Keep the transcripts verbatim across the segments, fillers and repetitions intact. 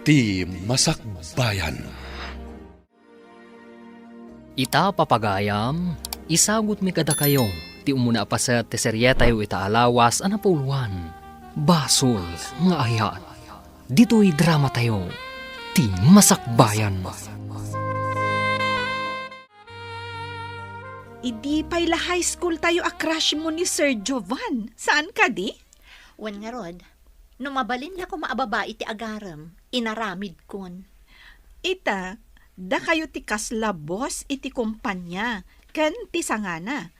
Ti Masakbayan. Ita, papagayam, isagutmi kadakayo ti umuna a paset ti serietayo ita a lawas a napuloan, Basol nga Ayat. Ditoy dramatayo, Ti Masakbayan. Idi pay la high school tayo a crush mo ni Sir Jovan, saan kadi? Wen ngarud, no mabalin la koma a babai ti agarem, inaramidkon. Ita, dakayo ti kasla boss iti kompania ken ti sangana.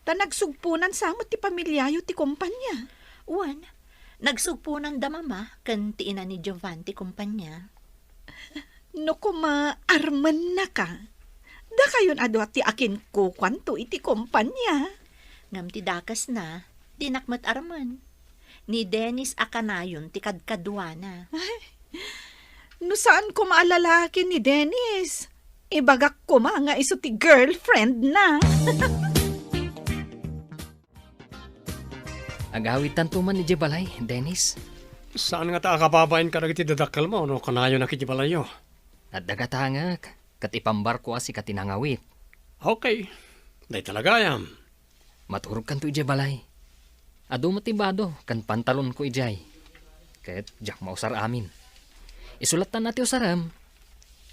Ta nagsugponan sa met ti pamiliayo ti kompania. Wen, nagsugponan da mama ken ti ina ni Jovan ti kompania. No koma armennaka, dakayon a dua ti akinkukuanto iti kompania. Ngem ti dakesna, dinak met armen. Ni Dennis a kanayon ti kadkaduana. Ay, no saan koma a lalaki ni Dennis, ibagak koma nga isu ti girlfriend na. Agawidtanto man idiay balay, Dennis. Saan ngata a kababain kadagiti dadakkelmo no kanayonak idiay balayyo? Adda gatangek, ket ipambarko a sika ti nangawit. Okay. Dayta la gayam. Maturogkanto idiay balay. Adu met ti bado ken pantalonko idiay. Ket diak mausar amin. Isulattan a ti usarem.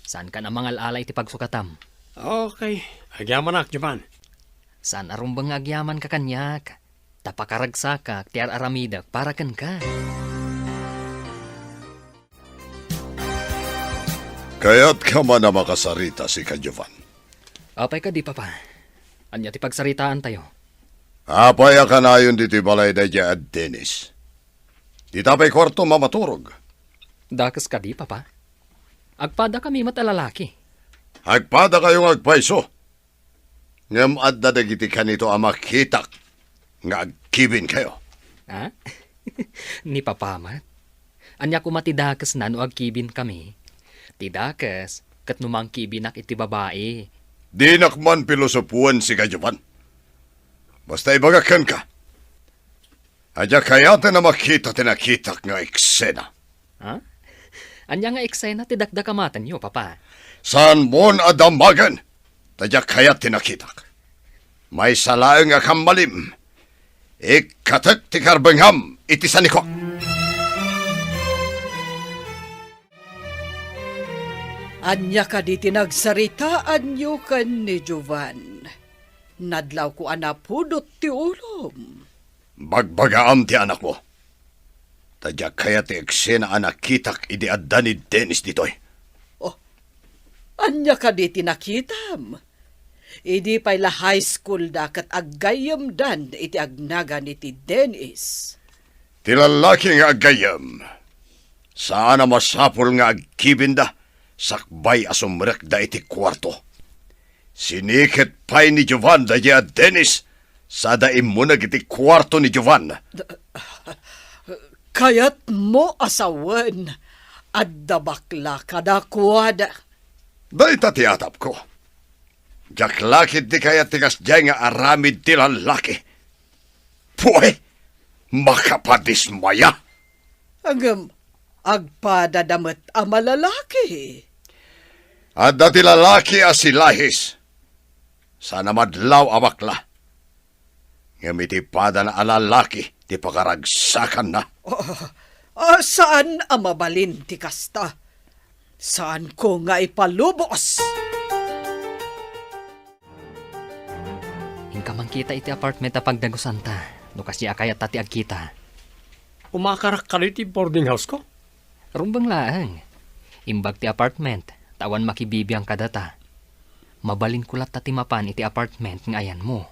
Saankan a mangal-ala iti pagsukatam. Okay. Agyamanak, Jovan. Saan a rumbeng nga agyamanka kaniak, ta pakaragsakak ti ar-aramidek para kenka. Kayatka man a makasarita, sika, Jovan? Apay kadi, Papa? Ania ti pagsaritaantayo? Apay a kanayon ditoy balay daydiay a Dennis? Dita pay kuartom a maturog? Dakes kadi, Papa? Agpadakami met a lalaki. Agpadakayo nga agpayso. Ngem adda dagiti kanito a makitak nga agkibinkayo. Ha? Ni Papa met? Ania koma ti dakesna no agkibinkami? Ti dakes ket no mangkibinak iti babai. Dinak man pilosopoen, sika, Jovan. Basta ibagak kenka, a diak kayaten a makita ti nakitak nga eksena. Ha? Ania nga eksena ti dakdakamatenyo, Papa? Saanmon a damagen, ta diak kayat ti nakitak. Maysa laeng a kammalim, ikkatek ti karbengam iti sanikuak. Ania kadi ti nagsaritaanyo ken ni Jovan? Nadlawko a napudot ti ulom. Bagbagaam ti anakmo. Ta diak kayat ti eksena a nakitak idi adda ni Dennis ditoy. Oh, ania kadi ti nakitam? Idi pay la high school da ket aggayyemdan iti agnagan iti Dennis. Ti lallaki nga aggayyem, saan a masapul nga agkibinda sakbay a sumrekda iti kuarto. Siniket pay ni Jovan daydiay a Dennis, sada immuneg iti kuarto ni Jovan. Kayatmo a sawen, adda bakla kadakuada. Dayta ti atapko. Diak la ketdi kayat ti kasdiay nga aramid ti lallaki. Puy! Makapadismaya! Ngem agpadada met a malalaki. Adda ti lalaki a silahis. Saan a madlaw a bakla. Ngem iti padana a lalaki ti pakaragsakanna. Ah, ah, saan a mabalin ti kasta. Saanko nga ipalubos. Inka mangkita iti apartment a pagdagusanta, no kasdi a kayatta ti agkita. Umakarak kadi ti boarding house ko? Rumbeng laeng. Imbag ti apartment, ta awan makibibiang kadata. Mabalinko latta ti mapan iti apartment nga ayanmo.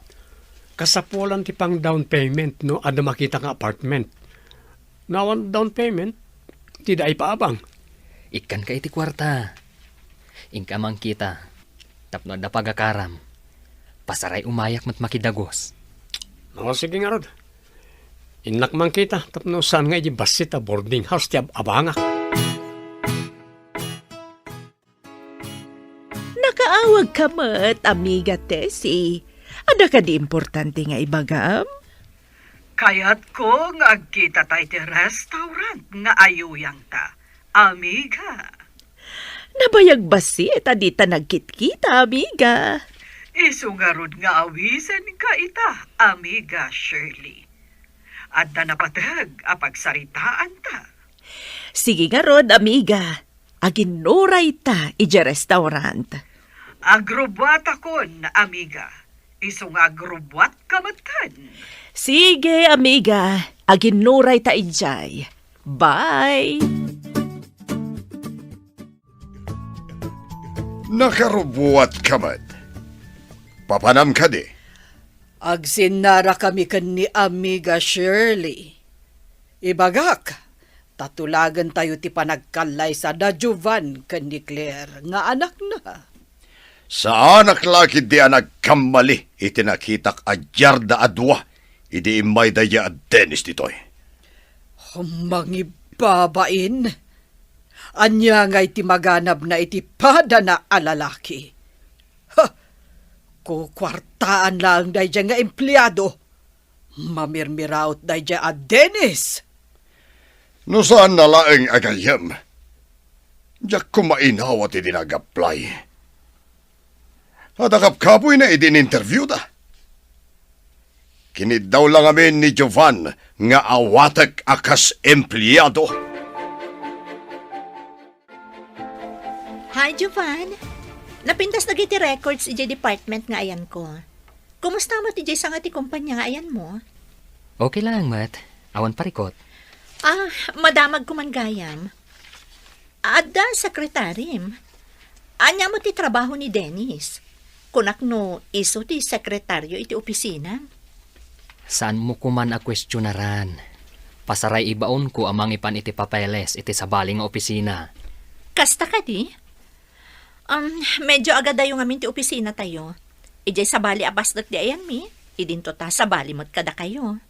Kasapulan ti pang down payment no adda makita nga apartment. No awan down payment, ti da ipaabang. Ikkanka iti kuarta. Inka mangkita. Tapno adda pagakaram, pasaray umayak met makidagus. O, sige ngarud. Innak mangkita, tapno saan nga idiay bassit a boarding house ti ab-, abangak. Nakaawagka met, amiga Tessie. Adda kadi importante nga ibagam? Kayatko nga agkitata iti restaurant nga ayuyangta. Amiga. Nabayag bassit a dita nagkitkita, amiga. Isu ngarud nga awisenka ita, amiga Shirley. Adda napateg a pagsaritaanta. Sige ngarud, amiga. Aginnurayta idiay restaurant. Agrubbuatakon, amiga. Isu nga agrubbuatka metten. Sige, amiga. Aginnurayta idiay. Bye. Nakarubbuatka met. Papanam kadi? Agsinnarakami ken ni Amiga Shirley. Ibagak, ta tulagentayo ti panagkallaysa da Jovan ken ni Claire nga anakna. Saanak la ketdi a nagkammali iti nakitak a diarda a dua idi immayda idiay a Dennis ditoy. Mangibbabain! Ania ngay ti maganabna iti padana a lalaki? Ha! Kukuartaan laeng daydiay nga empleado. Mamirmiraot daydiay a Dennis! No saanna laeng a gayyem, diak koma inawat idi nag-apply. Adda kapkapoyna idi in-interviewda. Kiniddaw la ngamin ni Jovan nga awatek a kas empleado. Hi, Jovan. Napintas dagiti records idiay department nga ayanko. Kumusta met idiay sanga ti kompania nga ayanmo? Okay laeng met. Awan parikut. Ah, madamagko man gayam. Adda sekretarim. Ania met ti trabaho ni Dennis? Kunak no isu ti sekretario iti opisina. Saanmo koman a kuestionaran. Pasaray ibaonko a mangipan iti papeles iti sabali nga opisina. Kasta kadi? Um, medyo agadayo ngamin ti opisinatayo. Idiay sabali a pasdek ti ayanmi, idinto ta sabali met kadakayo.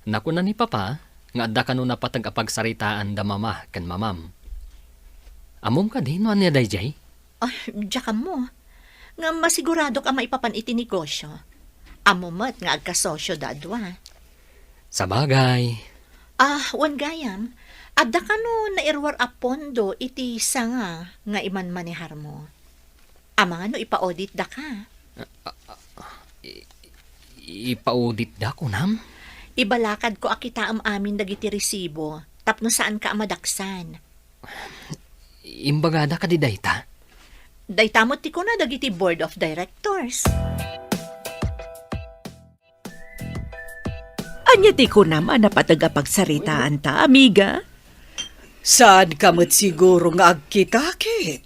Nakuna ni Papa nga adda kano napateg a pagsaritaan da Mama ken Mamam. Ammom kadi no ania daydiay? Ah, diak ammo. Ngem masiguradok a maipapan iti negosyo. Ammo met nga agkasosio da a dua. Sabagay. Ah, wen gayam, adda kano nairuar a pondo iti sanga nga imanmaneharmo? Amangan no ipa-audit daka. I-, ipa-audit da, kunam? Ibalakadko a kitaem amin dagiti resibo tapno saanka a madaksan. Imbagada kadi dayta? Dayta met ti kuna dagiti board of directors. Ania ti kunam a napateg a pagsaritaanta, amiga? Saanka met siguro nga agkitakit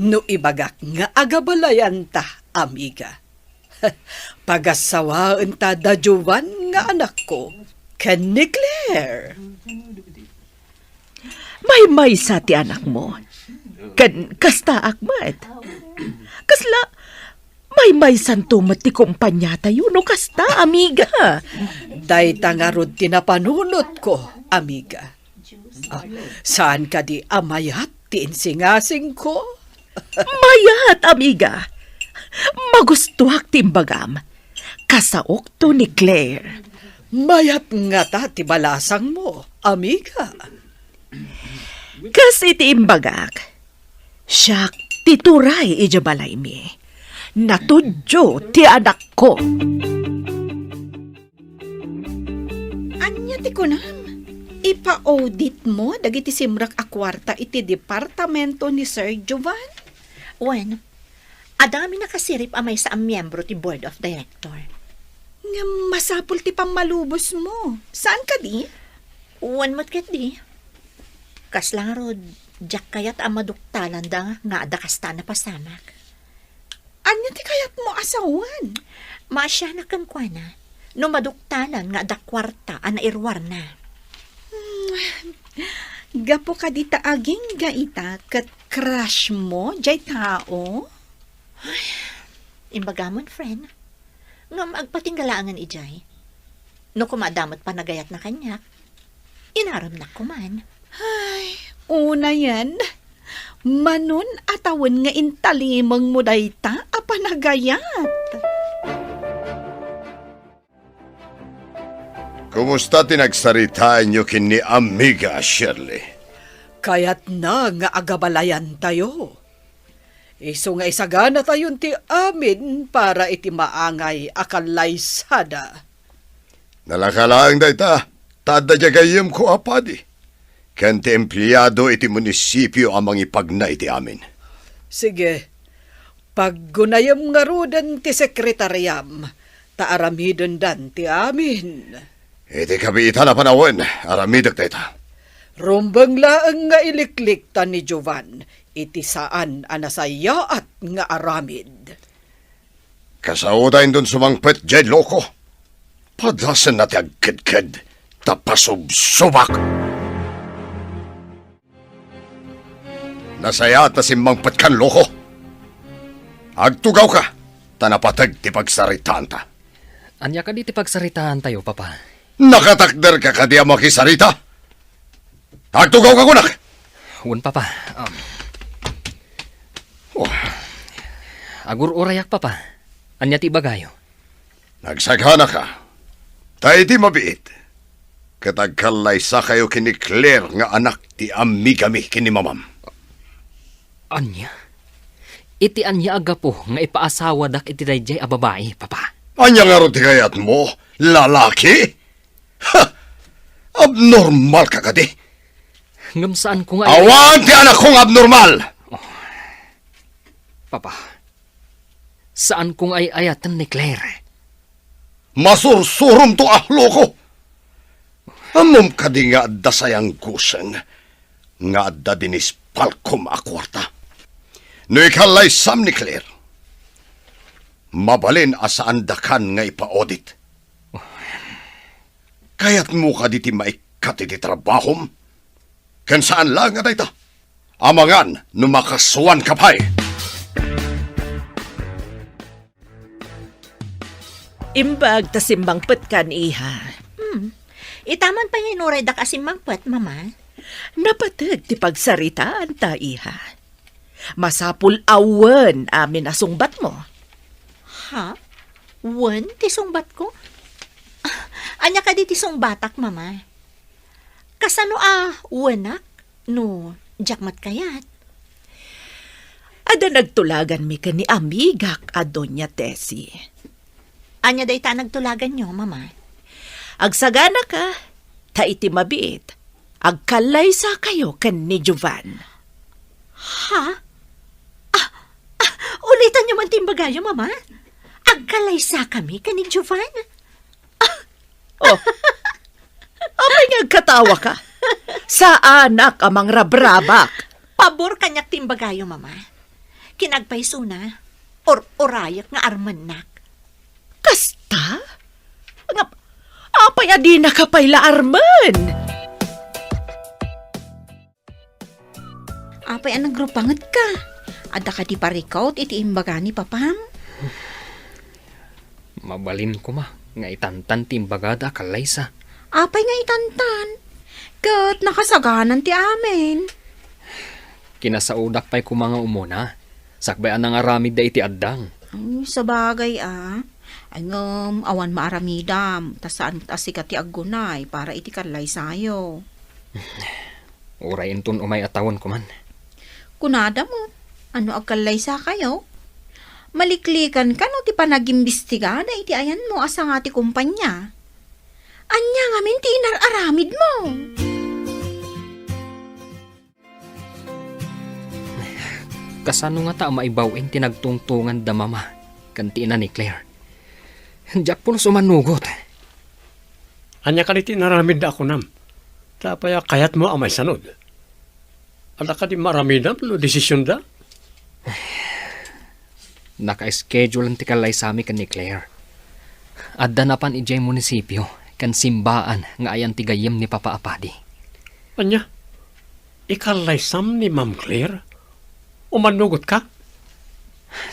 no ibagak nga agabalayanta, amiga. Pagassawaenta da Jovan nga anakko ken ni Claire. Maymaysa ti anakmo. Ken kastaak met. Kasla, maymaysanto met ti kompaniatayo no kasta, amiga. Dayta ngarud ti napanunotko, amiga. Ah, saan kadi a mayat ti insingasingko? Mayat, amiga. Magustuak ti imbagam. Kasaokto ni Claire. Mayat ngata ti balasangmo, amiga. Kas iti imbagak, siak ti turay idiay balaymi. Natudyo ti anakko. Ania ti kunam? Ipa-auditmo dagiti simrek a kuarta iti departamento ni Sir Jovan? Wen, adda ngamin a kasirib a maysa a miyembro ti board of director. Ngem masapul ti pammalubosmo. Saan kadi? Wen met ketdi. Kasla ngarud, diak kayat a maduktalanda nga adda kasta a napasamak. Ania ti kayatmo a sawen? Maasianak kenkuana no maduktalan nga adda kuarta a nairuarna. Hmm, gapu kadi ta agingga ita ket crushmo jay tao? Ay, imbagamon, friend. Ngem agpatingga laengen idiay. No koma adda met panagayatna kaniak, inaremnak koman. Ay, unayen, manon a tawen nga intalimengmo dayta a panagayat. Kumusta ti nagsaritaenyo ken ni Amiga Shirley? Kayatna nga agabalayantayo. Isu nga isaganatayon ti amin para iti maangay a kallaysada. Nalaka laeng dayta, ta adda diay gayyemko a padi, ken ti empleado iti munisipio a mangipagna iti amin. Sige, paggunayem ngaruden ti sekretariam, ta aramidendan ti amin. Iti kabiitan a panawen, aramidek dayta. Rumbeng laeng nga iliklikta ni Jovan iti saan a nasayaat nga aramid. Kasaoda inton sumangpet diay loko. Padasenna ti agkedked, ta pasubsobak. Nasayaat a simmangpetkan, loko. Agtugawka, ta napateg ti pagsaritaanta. Ania kadi ti pagsaritaantayo, Papa? Nakatakderka kadi a makisarita? Agtugawka kunak! Wen, Papa. Um, oh. Agur-urayak, Papa. Ania ti ibagayo? Nagsaganaka. Ta iti mabiit, ket agkallaysakayo ken ni Claire nga anak ti amigami ken ni mamam. Ania? Iti ania a gapu nga ipaasawadak iti daydiay a babai, Papa? Ania ngarud ti kayatmo? Lalaki? Ha! Abnormal ka kadi? Ngem saanko nga ay- Awan ti anakko nga abnormal! Oh. Papa, saanko nga ay-ayaten ni Claire. Masursurom to a loko! Ammom kadi nga adda sayanggosen nga adda dinispalkom a kuarta? No ikallaysam ni Claire, mabalin a saandakan nga ipa-audit. Kayatmo kadi ti maikkat iti trabahom? Ken saan laeng a dayta. Amangan no makasuanka pay. Imbag ta simmangpetkan, iha. Hmm. Ita man pay nga inuray daka a simmangpet, Mama. Napateg ti pagsaritaanta, iha. Masapul a wen amin a sungbatmo. Ha? Wen ti sungbatko? Ah, ania kadi ti sungbatak, Mama? Kasano a wenak no diak met kayat? Adda nagtulaganmi ken ni amigak a Doña Tessie. Ania dayta a nagtulaganyo, Mama? Agsaganaka, ta iti mabiit, agkallaysakayo ken ni Jovan. Ha? Ah, ah, ulitanyo man ti imbagayo, Mama? Agkallaysakami ken ni Jovan? Oh. Apay nga agkatawaka? Saanak a mangrabrabak. Pabor kaniak ti imbagayo, Mama. Kinagpaysona, or-urayak nga armennak. Kasta? Nga, apay a dinaka pay la armen? Apay a nagrupangetka? Adda kadi parikut iti imbaga ni papam? Mabalin koma nga itantan ti imbagada a kallaysa. Apay nga itantan? Ket nakasaganan ti amin. Kinasaodak pay koma nga umuna, sakbay a nangaramidda iti addang. Ay, sabagay a. Ay, ngem, awan maaramidam, ta saan met a sika ti aggunay para iti kallaysayo. Uray inton umay a tawen koman. Kunada met, no agkallaysakayo, maliklikanka no ti panagimbistigada iti ayanmo a sanga ti kumpania. Ania ngamin ti inar-aramidmo? Kasano ngata a maibaw-in ti nagtungtonganda, Mama, ken ti ina ni Claire? Diak pulos umanugot. Ania kadi ti inaramidda a kunam? Ta apay a kayatmo a maisanud? Adda kadi maaramidam no desisionda? Naka-schedule ti kallaysami ken ni Claire. Adda napan idiay munisipio ken simbaan nga ayan ti gayyem ni Papa a Padi. Ania? Ikallaysam ni Ma'am Claire? Umanugotka?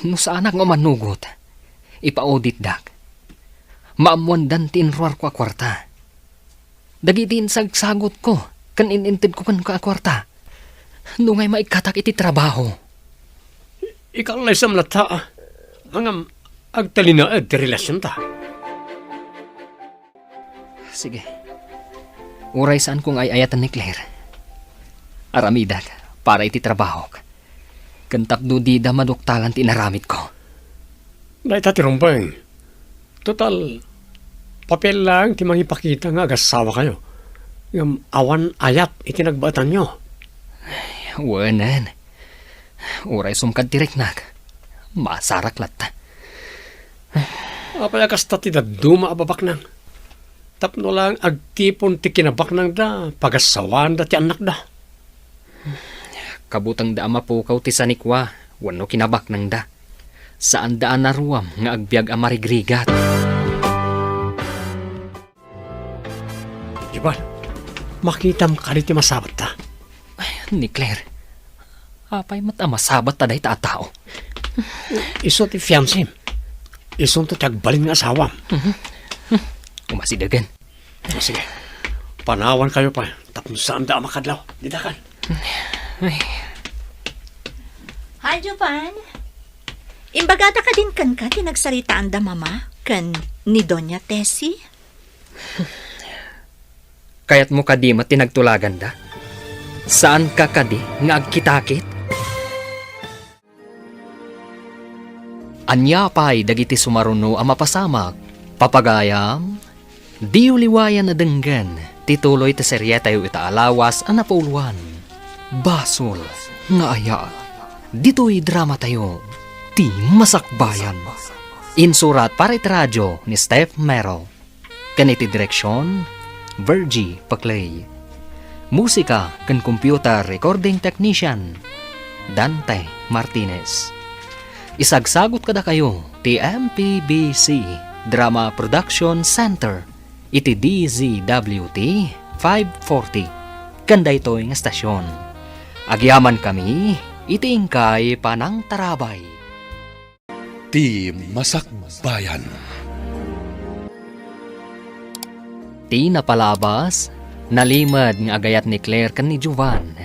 No saanak nga umanugot, ipa-auditdak. Maammoandan ti inruarko a kuarta. Dagiti insagsagutko ken in-intedko kenka a kuarta, no ngay maikkatak iti trabaho. Ikallaysam latta, ah. Ngem, agtalinaed ti relasionta. Sige. Uray saanko nga ay-ayaten ni Claire, Aramidek para iti trabahok, ken tapno dida maduktalan ti inaramidko. Dayta ti rumbeng. Total, papel laeng ti mangipakita nga agasawa kayo. Ngem awan ayat iti nagbaetanyo. Wenen. Uray sumkad ti riknak, masarak latta. Apay a kasta ti dadduma a babaknang? Tapno lang agtipon ti kinabaknangda, pagasawaanda ti annakda. Kabutengda a mapukaw ti sanikua wenno kinabaknangda. Saanda a naruam nga agbiag a marigrigat. Jovan, makitam kadi ti masabatta? Ay, ni Claire, apay met a masabatta dayta a tao? Isu ti fiancem. Isunto ti agbalin nga asawam. Mhm. Umasidegen. O, sige. Panawan kayo pa, tapno saanda a makadlaw. Didakan. Ay. Hi, Jovan. Imbagada kadin kenka ti nagsaritaanda Mama ken ni Doña Tessie? Kayatmo kadi met ti nagtulaganda? Saanka kadi nga agkitakit? Ania pay dagiti sumaruno a mapasamak? Papagayam, diyo liwayan a denggen ti tuloy ti serietayo ita a lawas a napauluan, Basol nga Ayat. Ditoy dramatayo, Ti Masakbayan. Insurat para iti radio ni Steph Mero. Ken iti direksion, Virgie Paclay. Musika ken computer recording technician, Dante Martinez. Isagsagut kadakayo ti M P B C Drama Production Center iti D Z W T five forty ken daytoy nga stasyon. Agyamankami iti inkay panangtarabay. Ti Masakbayan. Ti napalabas, nalimed nga agayat ni Claire ken ni Jovan.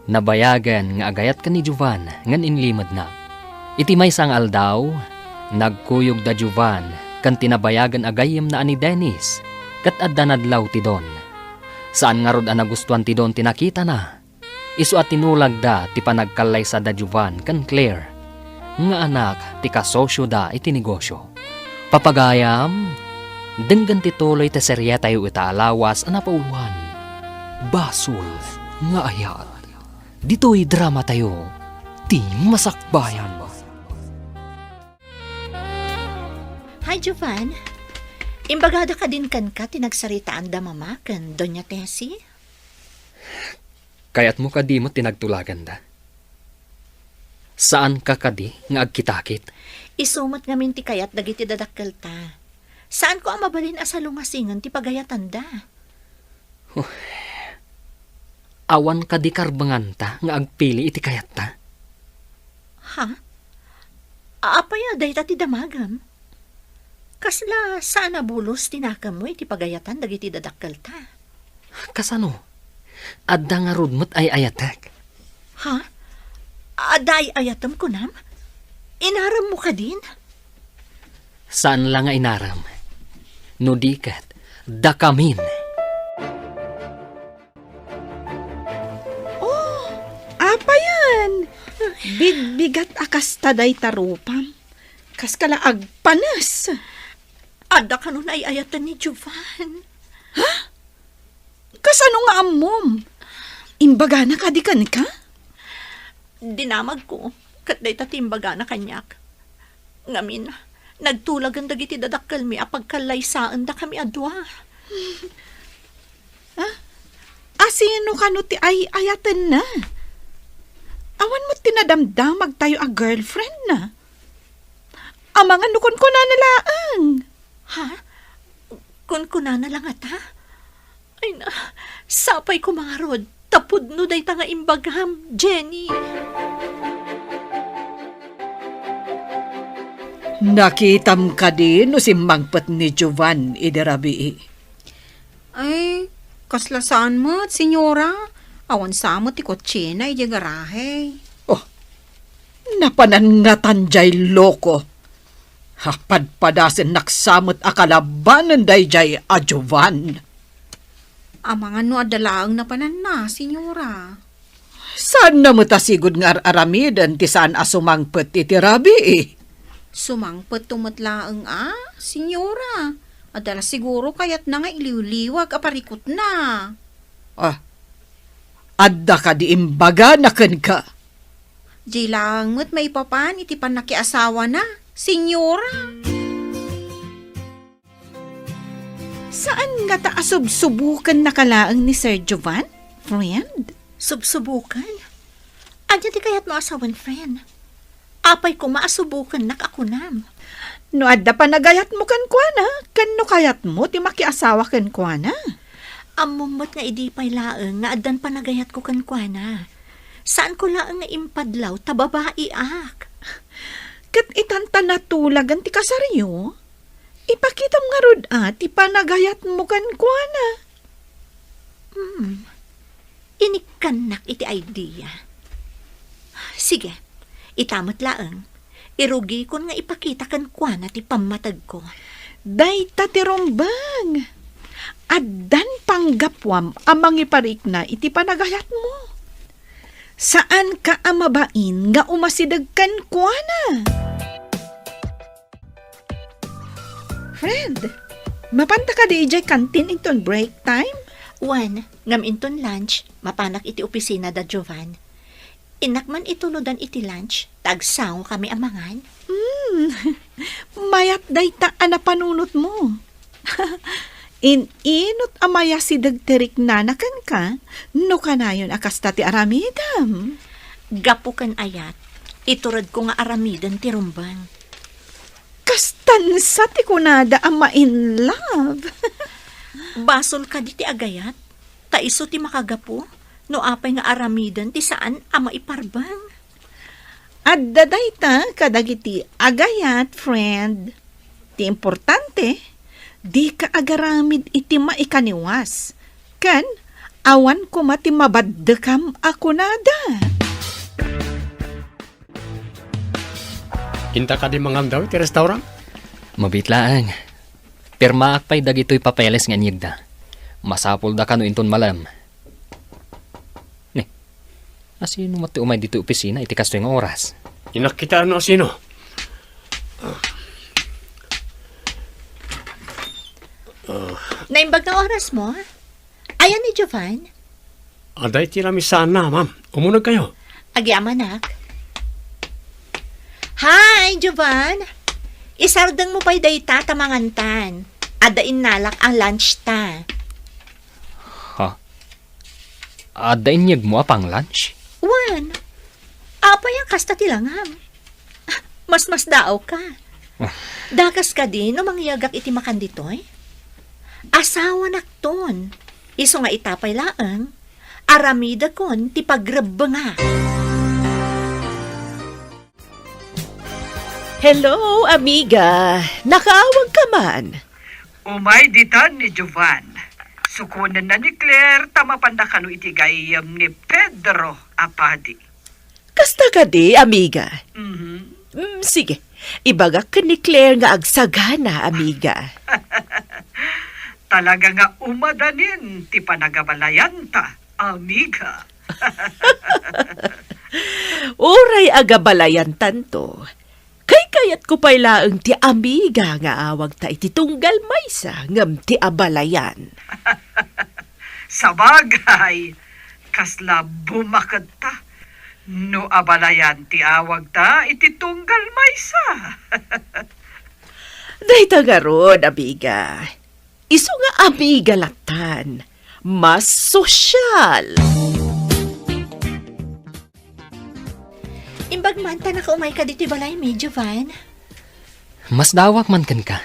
Nabayagen nga agayat ken ni Jovan ngem inlimedna. Iti maysa nga aldaw, nagkuyog da Jovan ken ti nabayagen a gayyemna a ni Dennis, ket adda nadlaw ti Don. Saan ngarud a nagustuan ti Don ti nakitana. Isu a tinulagda ti panagkallaysa da Jovan ken Claire, nga anak ti kasosioda iti negosio. Papagayam, denggen ti tuloy ti serietayo ita a lawas a napauluan, Basol nga Ayat. Ditoy dramatayo, Ti Masakbayan. Hi, Jovan. Imbagada kadin kenka ti nagsaritaanda Mama ken Doña Tessie? Kayatmo kadi met ti nagtulaganda? Saanka kadi nga agkitakit? Isu met ngamin ti kayat dagiti dadakkelta. Saanko a mabalin a salungasingen ti pagayatanda. Huh. Awan kadi karbenganta nga agpili iti kayatta? Ha? Apay a dayta ti damagem? Kasla saan a bulos ti nakemmo iti pagayatan dagiti dadakkelta? Kasano? Adda ngarud met ay-ayatek. Ha? Adda ay-ayatem kunam? Inaremmo kadin? Saan la nga inarem. No di ket, dakamin. Oh, apayan? Bigbigat a kasta dayta rupam. Kaskala agpanes. Adda kano ay-ayaten ni Jovan. Ha? Kasano nga ammom? Imbagana kadi kenka? Dinamagko, ket dayta ti imbagana kaniak. Ngamin, nagtulagen dagiti dadakkelmi a pagkallaysaendakami a dua. Ah? Asino kano ti ay-ayatenna? Awan met ti nadamdamagtayo a girlfriendna. Amangan no kunkunana laeng. Ha? Kunkunana la ngata? Ay na, sapay koma ngarud, ta pudno dayta nga imbagam, Jenny. Nakitam kadi no simmangpet ni Jovan idi rabii? Ay, kasla saan met, senyora. Awan sa met ti kotsena idiay garahe. Oh, napanan ngatan jay loko. Ha, padpadasennak sa met a kalabanen dayjay a Jovan. Amangan no adda laeng napananna, senyora. Saanna met a sigud nga ar-aramiden ti saan a sumangpet iti rabii? Sumangpetto met laeng a, Senyora. Adda la siguro kayatna nga iliwliwag a parikutna. Ah, adda kadi imbagana kenka? Di laeng met maipapan iti pannakiasawana, Senyora. Saan ngata a subsubokennaka laeng ni Sir Jovan, friend? Subsuboken? Ania ti kayatmo a sawen, friend? Apay koma a subokennak a kunam? No adda panagayatmo kenkuana, ken no kayatmo ti makiasawa kenkuana. Ammom met nga idi pay laeng nga addan panagayatko kenkuana. Saanko laeng nga impadlaw ta babaiak. Ket itan ta natulagan ti kasaryo, ipakitam ngarud a ti panagayatmo kenkuana. Hmm. Inikkannak iti idea. Sige, ita met laeng. Irugikon nga ipakita kenkuana ti pammategko. Dayta ti rumbeng. Addan panggapuam a mangiparikna iti panagayatmo. Saanka a mabain nga umasideg kenkuana. Friend, mapanta kadi idiay kantin inton break time? Wen, ngem inton lunch, mapanak iti opisina da Jovan. Innak man itulodan iti lunch, ta agsangokami a mangan. Hmm, mayat dayta a napanunotmo. In-inot a mayasideg ti riknana kenka, no kanayon a kasta ti aramidem. Gapu ken ayat, ituredko nga aramiden ti rumbeng. Kastansa ti kunada a ma-in love. Basol kadi ti agayat, ta isu ti makagapu, no apay nga aramiden ti saan a maiparbeng. Adda dayta kadagiti agayat, friend. Ti importante, dika agaramid iti maikaniwas, ken awan koma ti mabaddekam a kunada. Inta kadi mangandaw iti restaurant? Mabiit laeng. Pirmaak pay dagitoy papeles nga inyegda. Masapulda kano inton malem. Ni, asino met ti umay ditoy opisina iti kastoy nga oras? Innak kitaen no asino. Ah. Ah. Naimbag nga orasmo? Ayan ni Jovan? Adda iti lamisaanna, ma'am. Umunegkayo. Agyamanak. Hi, Jovan! Isardengmo pay dayta ta mangantan. Adda innalak a lunch ta. Ha? Adda inyegmo a pang-lunch? Wen. Apay a kasta ti langam? Masmasdaawka. Ah. Dakes kadi no mangyegak iti makan ditoy? Asawanakton. Isu nga ita pay laeng, aramidekon ti pagrebbengak. Hello, amiga. Nakaawagka man? Umay ditan ni Jovan. Sukonenna ni Claire ta mapanda kano iti gayyem ni Pedro a padi. Kasta kadi, amiga? Mhm. Mm, sige. Ibagak ken ni Claire nga agsagana, amiga. Talaga nga umadanin ti panagabalayanta, amiga. Uray agabalayantanto, kaykayatko pay laeng ti amiga nga awagta iti tunggal maysa ngem ti abalayan. Sabagay, kasla bumaketta no abalayan ti awagta iti tunggal maysa. Dayta ngarud, amiga. Isu nga amiga lattan, mas sosyal. Imbag man ta nakaumayka ditoy balaymi, Jovan. Masdaawak man kenka.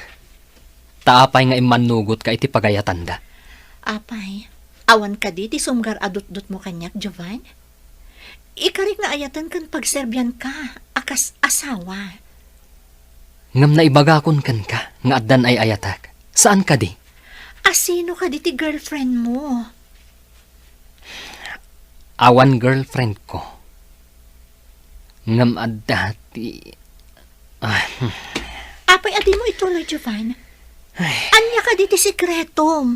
Ta apay nga immannugotka iti pagayatanda? Apay, awan kadi ti sumgar a dutdutmo kaniak, Jovan? Ikarik nga ayaten ken pagserbianka a kas asawa. Ngem naibagakon kenka nga addan ay-ayatek. Saan kadi? Asino kadi ti girlfriendmo? Awan girlfriendko. Ngem adda ti, ah, hmm. Apay a dimo ituloy, Jovan? Ay. Ania kadi ti sekretom?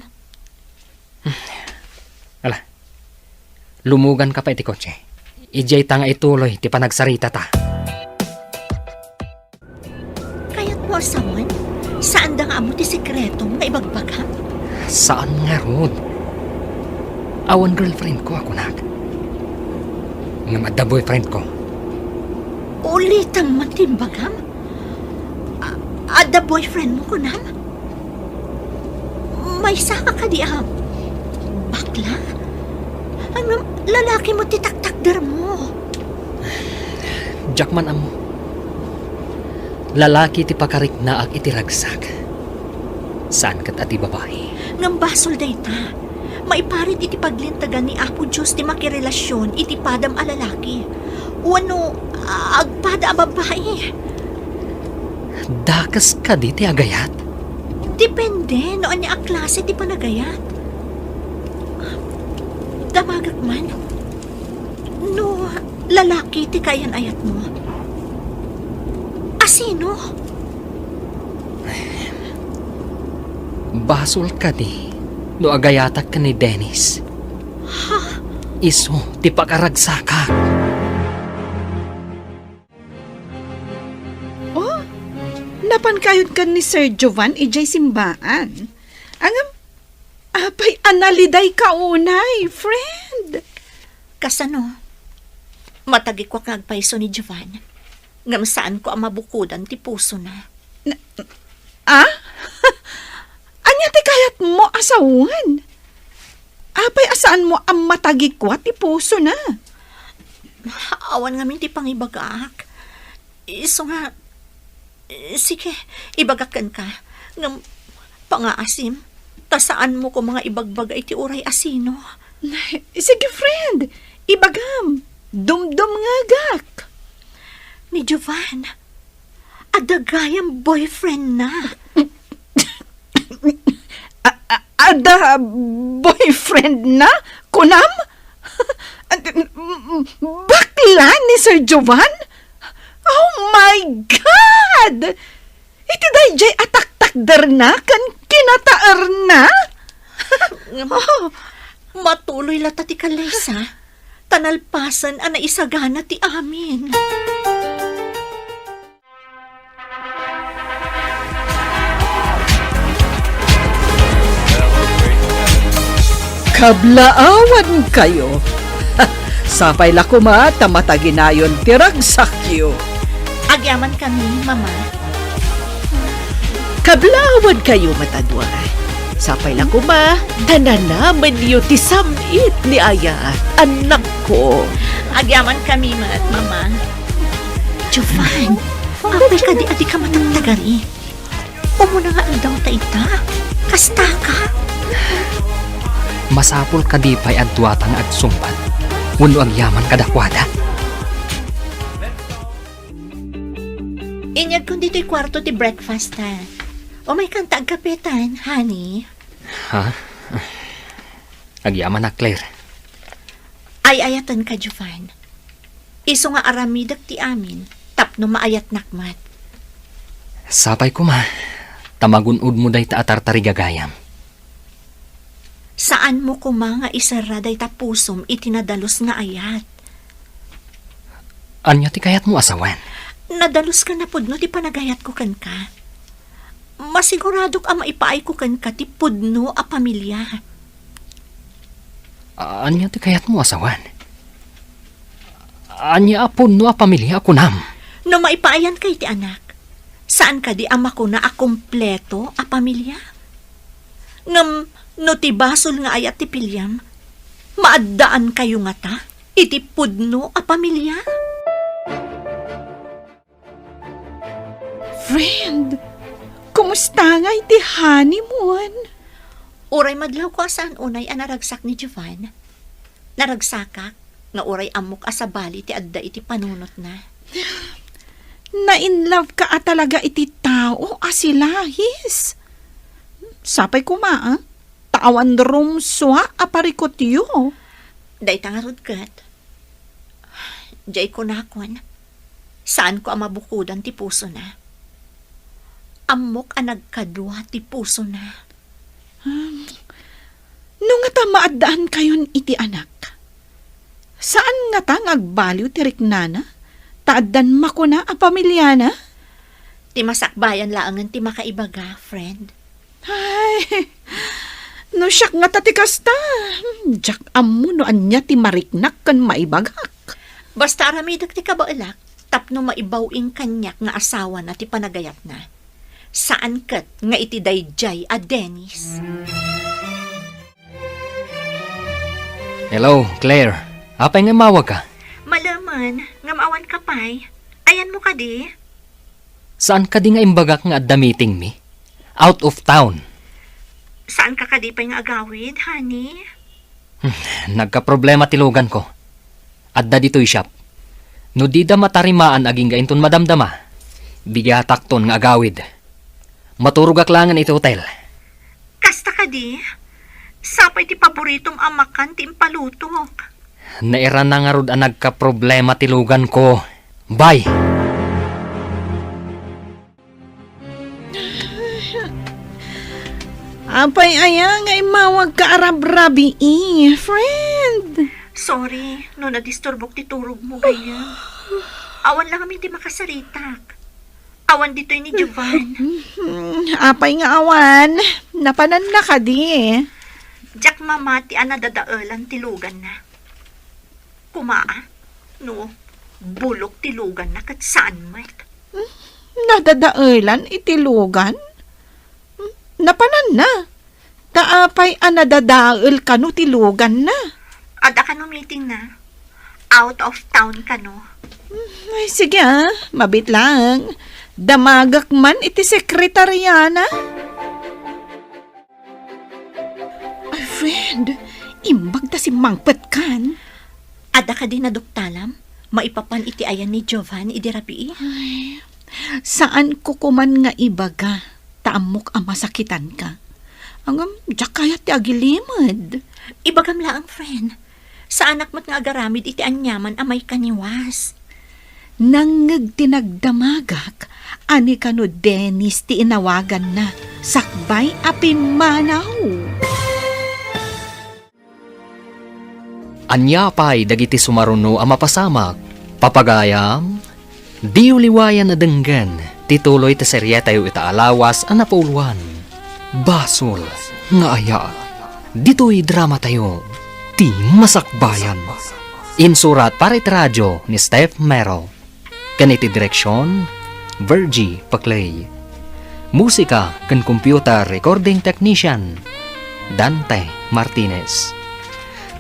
Ala, lumuganka pay iti kotse. Idiay ta nga ituloy ti panagsaritata. Kayatmo a sawen? Saanda nga ammo ti sekretom nga ibagbagam? Saan ngarud. Awan girlfriend ko a kunak. Ngem adda boyfriend ko. Ulitam man ti imbagam? A-, adda boyfriend mo, kunam? Maysa ka kadi a bakla? Ano, lalaki mo ti taktakder mo? Diak man ammo. Lalaki ti pakariknaak iti ragsak. Saan ket a ti babai. Ngem basol dayta. Maiparit iti paglintegan ni Apo Dios ti makirelasion iti padam a lalaki. Wenno agpada a babai. Dakes kadi ti agayat? Depende no ania a klase ti panagayat. Damagek man. No lalaki ti kaayan-ayatmo, a sino? Basol kadi no agayatak ken ni Dennis? Ha? Isu ti pakaragsakak. Oh, napan kayod ken ni Sir Jovan idiay simbaan. Ngem, apay a nalidayka unay, friend? Kasano? Matagikuak nga agpayso ni Jovan. Ngem saanko a mabukodan ti pusona. Na, ah? Ania ti kayatmo a sawen? Apay a saanmo a matagikua ti pusona? Awan ngamin ti pangibagak. Isu nga, sige, ibagak kenka. Ngem pangaasim, ta saanmo koma nga ibagbaga iti uray a sino. Sige, friend, ibagam. Dumdumngegak. Ni Jovan, adda gayam boyfriend na. A-, a-, adda boyfriend na? Kunam? Bakla ni Sir Jovan? Oh my God! Iti daydiay a taktakderna ken kinataerna? Ngem, oh, matuloy latta ti kallaysa, ta nalpasen a naisagana ti amin. Kablaawankayo. Sapay la koma ta mataginayon ti ragsakyo. Agyamankami, Mama. Kablaawankayo met a dua. Sapay la koma ta nanamenyo ti sam-it ni Ayat, annakko. Agyamankami met, Mama. Jovan, apay kadi a dika matagtagari? Umuna nga aldaw ta ita. Kastaka. Masapul kadi pay a duata nga agsungbat wenno agyaman kadakuada? Inyagkon ditoy kuarto ti breakfast, ha. Umaykan ta agkapetan, honey. Ha? Agyamanak, Claire. Ay-ayatenka, Jovan. Isu nga aramidek ti amin tapno maayatnak met. Sapay koma, ta magun-odmo dayta a tartarigagayam. Saanmo koma nga iserra dayta pusom iti nadalus nga ayat. Ania ti kayatmo a sawen? Nadalus ken napudno ti panagayatko kenka. Masiguradok a maipaayko kenka ti pudno a pamilia. Ania ti kayatmo a sawen? Ania a pudno a pamilia a kunam? No maipaayanka iti anak, saan kadi a makuna a kompleto a pamilia? Ngem no ti basol nga ayat ti piliam, maaddaankayo ngata iti pudno a pamilia? Friend, kumusta ngay ti honeymoon? Uray madlawko a saan unay a naragsak ni Jovan. Naragsakak nga uray ammok a sabali ti adda iti panunotna. Na-in love ka a talaga iti tao a si Lahis. Sapay koma, ah, ta awan rumsua a parikutyo. Dayta ngarud ket, diay kunakon, saanko a mabukodan ti pusona. Ammok a nagkadua ti pusona. Hmm. No ngata maaddaankayon iti anak, Saan ngata nga agbaliw ti riknana? Ta addan makuna a pamiliana? Ti masakbayan laengen ti makaibaga, friend. Ay, no siak ngata ti kasta, diak ammo no ania ti mariknak ken maibagak. Basta aramidek ti kabaelak tapno maibaw-ing kaniak nga asawana ti panagayatna. Saan ket nga iti daydiay a Dennis. Hello, Claire. Apay nga immawagka? Malemen, ngem awan ka pay. Ayanmo kadi? Saan kadi nga imbagak nga adda meeting mi? Out of town. Saan ka kadi pay nga agawid, honey? Hmm, nagkaproblema ti lugan ko. Adda ditoy shop. No dida matarimaan agingga inton madamdama, bigatakton nga agawid. Maturogak laengen iti hotel. Kasta kadi? Sapay ti paboritom a makan ti impalutok. Nairana ngarud a nagkaproblema ti lugan ko. Bye! Apay aya nga immawagka a rabrabii, friend? Sorry, no nadisturbok ti turogmo, gayyem. Awan la ngamin ti makasaritak. Awan ditoy ni Jovan. Hmm, apay nga awan? Napananna kadi? Diak mamati a nadadaelan ti luganna. Kuma, no, bulok ti luganna ket saan met. Nadadaelan iti lugan? Napananna? Ta apay a nadadael kano ti luganna? Adda kano meetingna. Out of town kano. Ay, sige ah, mabit lang. Damagak man iti sekretariana. Ay, friend, imbag ta simmangpetkan. Adda kadi naduktalam? Maipapan iti ayan ni Jovan idi rabii? Ay, saan ko kuman nga ibaga, ta ammok a masakitanka. Ngem, diak kayat ti agilimed. Ibagam laeng, friend. Saanak met nga agaramid iti aniaman a maikaniwas. Nangngeg ti nagdamagak a ni kano Dennis ti inawaganna sakbay a pimmanaw. Ania pay dagiti sumaruno a mapasamak, papagayam? Diyo liwayan a denggen ti tuloy ti serietayo ita a lawas a napauluan, Basol nga Ayat. Ditoy dramatayo, Ti Masakbayan. Insurat para iti radio ni Steph Mero. Ken iti direksion, Virgie Paclay. Musika ken computer recording technician, Dante Martinez.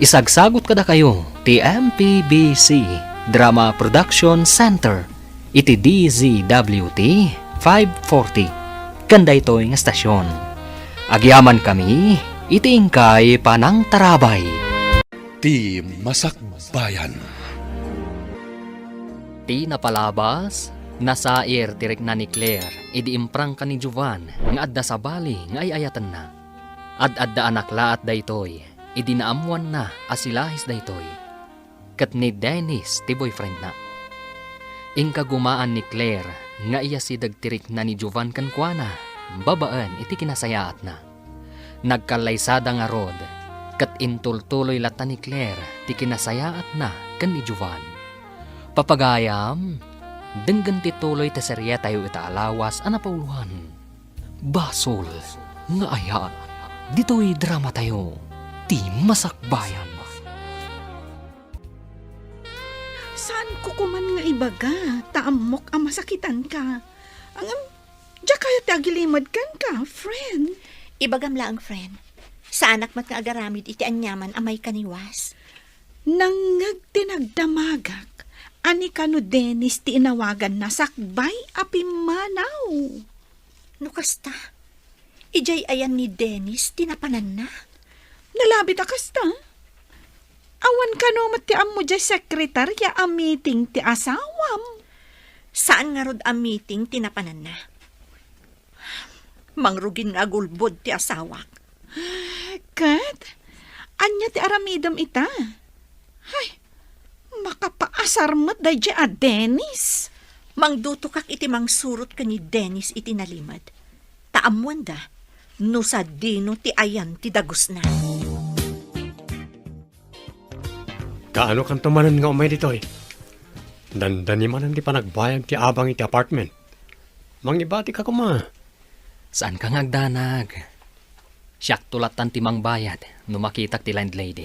Isagsagut kadakayo ti M P B C Drama Production Center iti D Z W T five forty ken daytoy nga stasyon. Agyamankami iti inkay panangtarabay. Ti Masakbayan. Ti napalabas, nasair ti rikna ni Claire idi imprangka ni Jovan nga adda sabali nga ay-ayatenna. Ad-adda a naklaat daytoy idi naammoanna a si Lahis daytoy, ket ni Dennis ti boyfriendna. Inkagumaan ni Claire nga iyasideg ti rikna ni Jovan kenkuana babaen iti kinasayaatna. Nagkallaysada ngarud, ket intultuloy latta ni Claire ti kinasayaatna ken ni Jovan. Papagayam, denggen ti tuloy ti serietayo ita a lawas a napauluan. Basol nga Ayat. Ditoy dramatayo, Ti Masakbayan. Saan ko kuman nga ibaga, ta ammok a masakitanka. Ngem, diak kayat ti agilimedka, friend. Ibagam laeng, friend. Saanak met nga agaramid iti aniaman a maikaniwas. Nangngeg ti nagdamagak a ni kano Dennis ti inawaganna sakbay a pimmanaw. No kasta, idiay ayan ni Dennis ti napananna? Nalabit a kasta? Awan kano met ti ammo diay sekretaria a meeting ti asawam. Saan ngarud a meeting ti napananna? Mangrugin nga agulbod ti asawak. Ket, ania ti aramidem ita? Hay, makapaasar met daydiay a Dennis. Mangdutokak iti mangsurot ken ni Dennis iti nalimed. Ta ammoenda no sadino ti ayan ti dagusna. Kaano kanto manen nga umay ditoy? Dandani manen ti panagbayad ti abang iti apartment. Mangibatika koma. Saanka nga agdanag. Siakto lattan ti mangbayad no makitak ti landlady.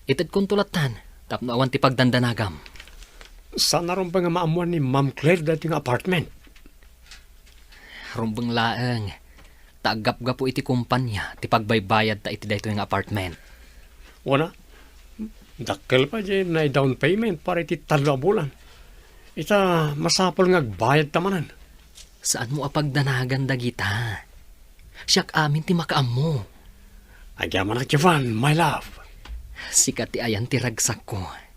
Itedkonto lattan tapno awan ti pagdandanagam. Saan a rumbeng nga maammuan ni Ma'am Claire daytoy nga apartment. Rumbeng laeng, ta aggapgapu iti kumpanya ti pagbaybayadta iti daytoy nga apartment. Wana, dakkel pay diay nai-down payment para iti tallo a bulan. Ita, masapul nga agbayadta manen. Saanmo a pagdanagan dagita. Siak amin ti makaammo. Agyamanak, Jovan, my love. Sika ti ayan ti ragsakko.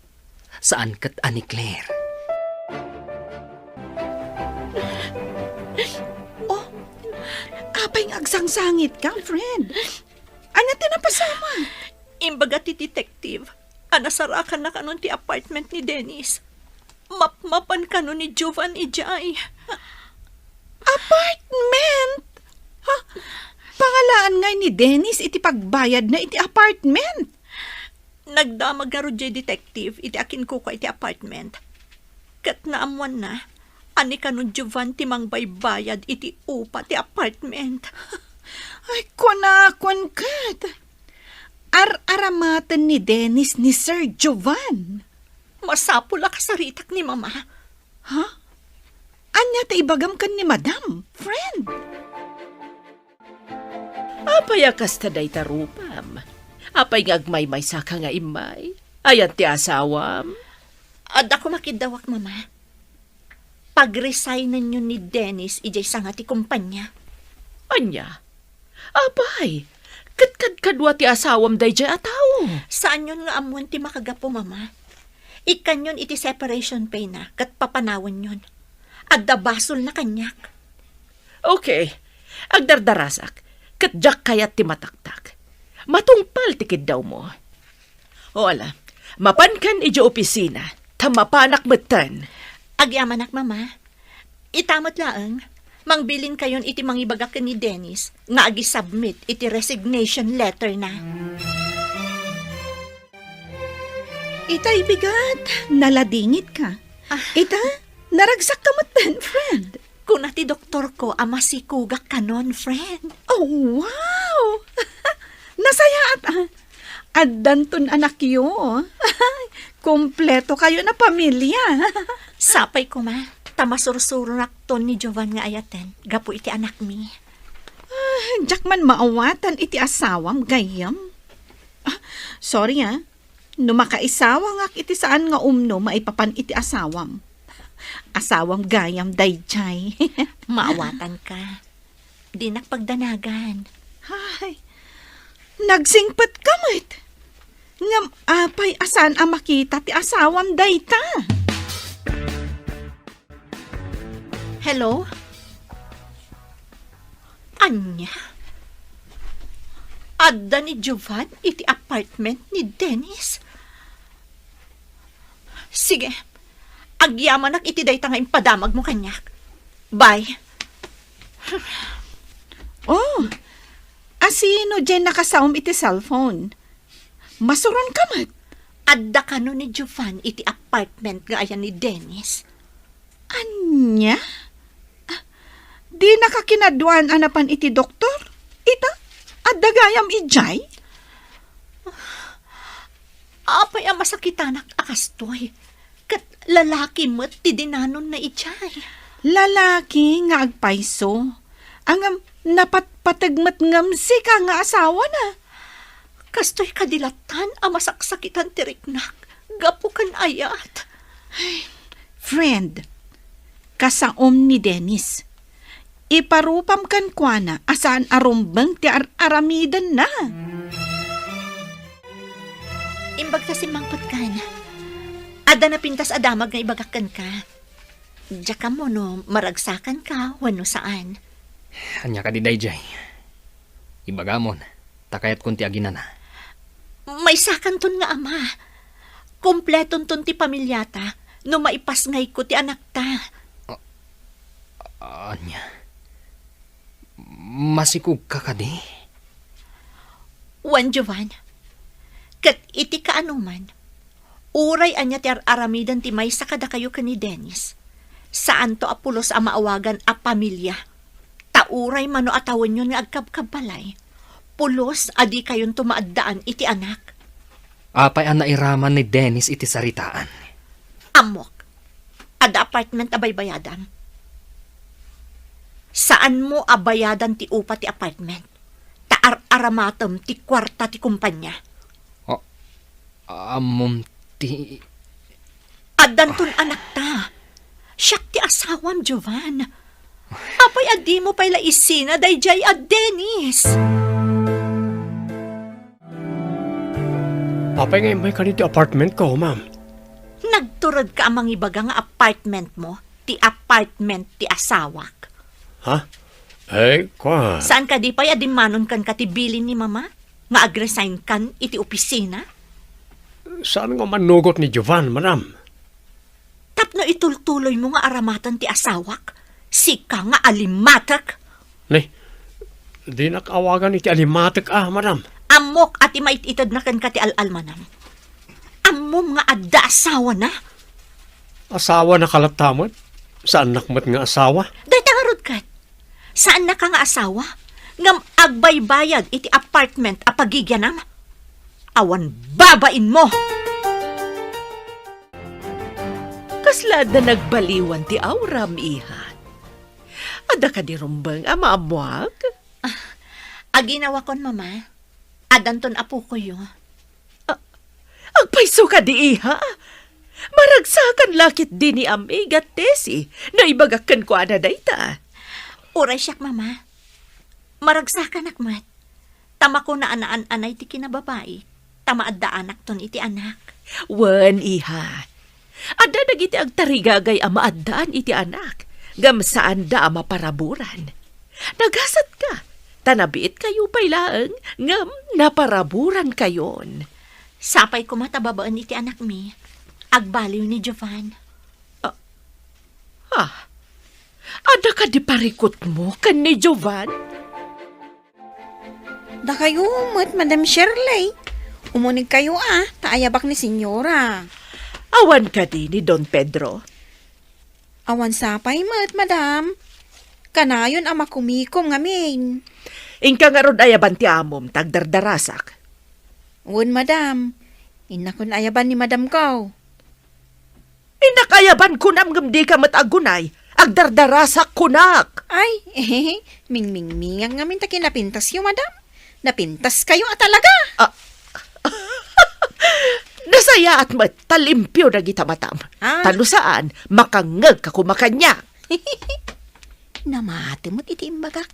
Saan ket a ni Claire. Oh, apay nga agsangsangitka, friend? Ania ti napasamak? Imbaga ti detective a nasarakanna kanon ti apartment ni Dennis. Mapmapan kano ni Jovan idiay. Apartment? Ha? Pangalaan ngay ni Dennis iti pagbayadna iti apartment? Nagdamag ngarud diay detective iti akinkukua iti apartment. Ket naammuanna a ni kano Jovan ti mangbaybayad iti upa ti apartment. Ay, kunak, kunak. Ar-aramaten ni Dennis ni Sir Jovan. Masapul a kasaritak ni Mama. Ha? Ania ti ibagam ken ni Madam, friend? Apay a kasta dayta rupam? Apay nga agmaymaysaka nga immay? Ayan ti asawam? Adda koma kiddawak, Mama. Pagresignnyo ni Dennis idiay sanga ti kumpanya. Ania? Apay, ket kadkadua ti asawam daydiay a tao? Saanyon nga ammon ti makagapu, Mama. Ikkanyon iti separation pay na ket papanawenyon. Adda basolna kaniak. Okay, agdardarasak, ket diak kayat ti mataktak. Matungpal ti kiddawmo. O ala, mapankan idiay opisina, ta mapanak metten. Agyamanak, Mama. Ita met laeng, mangbilinkayon iti mangibagak ken ni Dennis nga agi-submit iti resignation letter na. Ita, ibigat, naladingitka. Ah. Ita, naragsakka metten, friend. Kuna ti doktorko a masikogak kanon, friend. Oh, wow! Nasayaat, ah. Addanton anakyo. Kompleto kayon a pamilya. Sapay koma, ta masursuronakton ni Jovan nga ayaten gapu iti anakmi. Ah, diak man maawatan iti asawam, gayyem. Ah, sorry, ah. No makaisawangak iti saan nga umno maipapan iti asawam. Asawam gayam daydiay. Maawatanka. Dinak pagdanagan. Ay, nagsingpetka met. Ngem apay a saan a makita ti asawam dayta? Hello? Ania? Adda ni Jovan iti apartment ni Dennis? Sige, agyamanak iti dayta nga impadamagmo kaniak. Bye. Oh, asino diay nakasaom iti cellphone? Masuronka met. Adda kano ni Jovan iti apartment nga ayan ni Dennis? Ania? Ah, dinaka kinaduan a napan iti doktor? Ita, adda gayam idiay? Apay a masakitanak a kastoy? Ket lalaki met ti dinanonna idiay. Lalaki nga agpayso. Ngem napatpateg met ngem sika nga asawana. Kastoy kadi lattan a masaksakitan ti riknak gapu ken ayat. Ay, friend, kasaom ni Dennis. Iparupam kenkuana a saan a rumbeng ti ar-aramidenna. Imbag ta simmangpetkan, adda napintas a damag nga ibagak kenka. Diak ammo no maragsakanka wenno saan. Ania kadi daydiay? Ibagamon, ta kayatkon ti aginana. Maysakanton nga ama. Kompletonton ti pamiliata no maipasngayko ti anakta. A-, ania? Masikogka kadi? Wen, Jovan. Ket iti kaanoman, Uray ania ti ar-aramiden ti maysa kadakayo ken ni Dennis, saanto a pulos a maawagan a pamilia. Ta uray mano a tawenyon nga agkabkabbalay, pulos a dikayonto maaddaan iti anak. Apay a nairaman ni Dennis iti saritaan? Ammok. Adda apartment a baybayadam. Saanmo a bayadan ti upa ti apartment. Ta ar-aramatem ti kuarta ti kumpanya. A-, ammom ti Addanton anakta. Siak ti asawam, Jovan. Apay a dimo pay la isina daydiay a Dennis? Apay nga immayka iti apartment ko, ma'am? Nagturedka a mangibaga nga apartment mo, ti apartment ti asawak. Ha? Ay, kwa. Saan kadi pay a dimmanon kenka ti bilin ni Mama nga agresign kan iti opisina? Saan nga mannugot ni Jovan, madam? Tapno itultuloymo nga aramaten ti asawak, sika nga alimatek. Ni, dinak awagan iti alimatek a, madam. Ammok a ti mait-itedna kenka ti al-almanam. Ammom nga adda asawana. Asawana ka latta met? Saannak met nga asawa? Dayta ngarud ket. Saannaka nga asawa, ngem agbaybayad iti apartment a pagigianam? Awan babainmo! Kasla adda nagbaliwan ti auram, iha? Adda kadi rumbeng a maammuak? Ah, aginawakon, Mama. Addanton apokoyo. A-, agpayso kadi, iha? Maragsakan la ketdi ni Amiga Tessie no ibagak kenkuana dayta. Uray siak, Mama. Maragsakanak met. Ta makuna a naan-anay ti kinababai, ta maaddaanakton iti anak. Wen, iha. Adda dagiti agtarigagay a maaddaan iti anak, ngem saanda a maparaburan. Nagasatka, ta nabiitkayo pay laeng, ngem naparaburankayon. Sapay koma ta babaen iti anakmi, agbaliw ni Jovan. Ah, ha? Adda kadi parikutmo ken ni Jovan? Dakayo met, Madam Shirley. Umunegkayo a, ta ayabak ni Senyora. Awan kadi ni Don Pedro? Awan sapay met, Madam. Kanayon a makumikom ngamin. Inka ngarud ayaban ti amom, ta agdardarasak. Wen, Madam. Innakon ayaban ni Madam ko. Innak ayaban kunam ngem dika met agunay, agdardarasak kunak. Ay, eh, mingmingmingan ngamin ta kinapintasyo, Madam. Napintaskayo a talaga. Ah. Nasayaat met ta limpio dagita matam. Ah. Ta no saan, makangngegka koma kaniak. Namati met iti imbagak.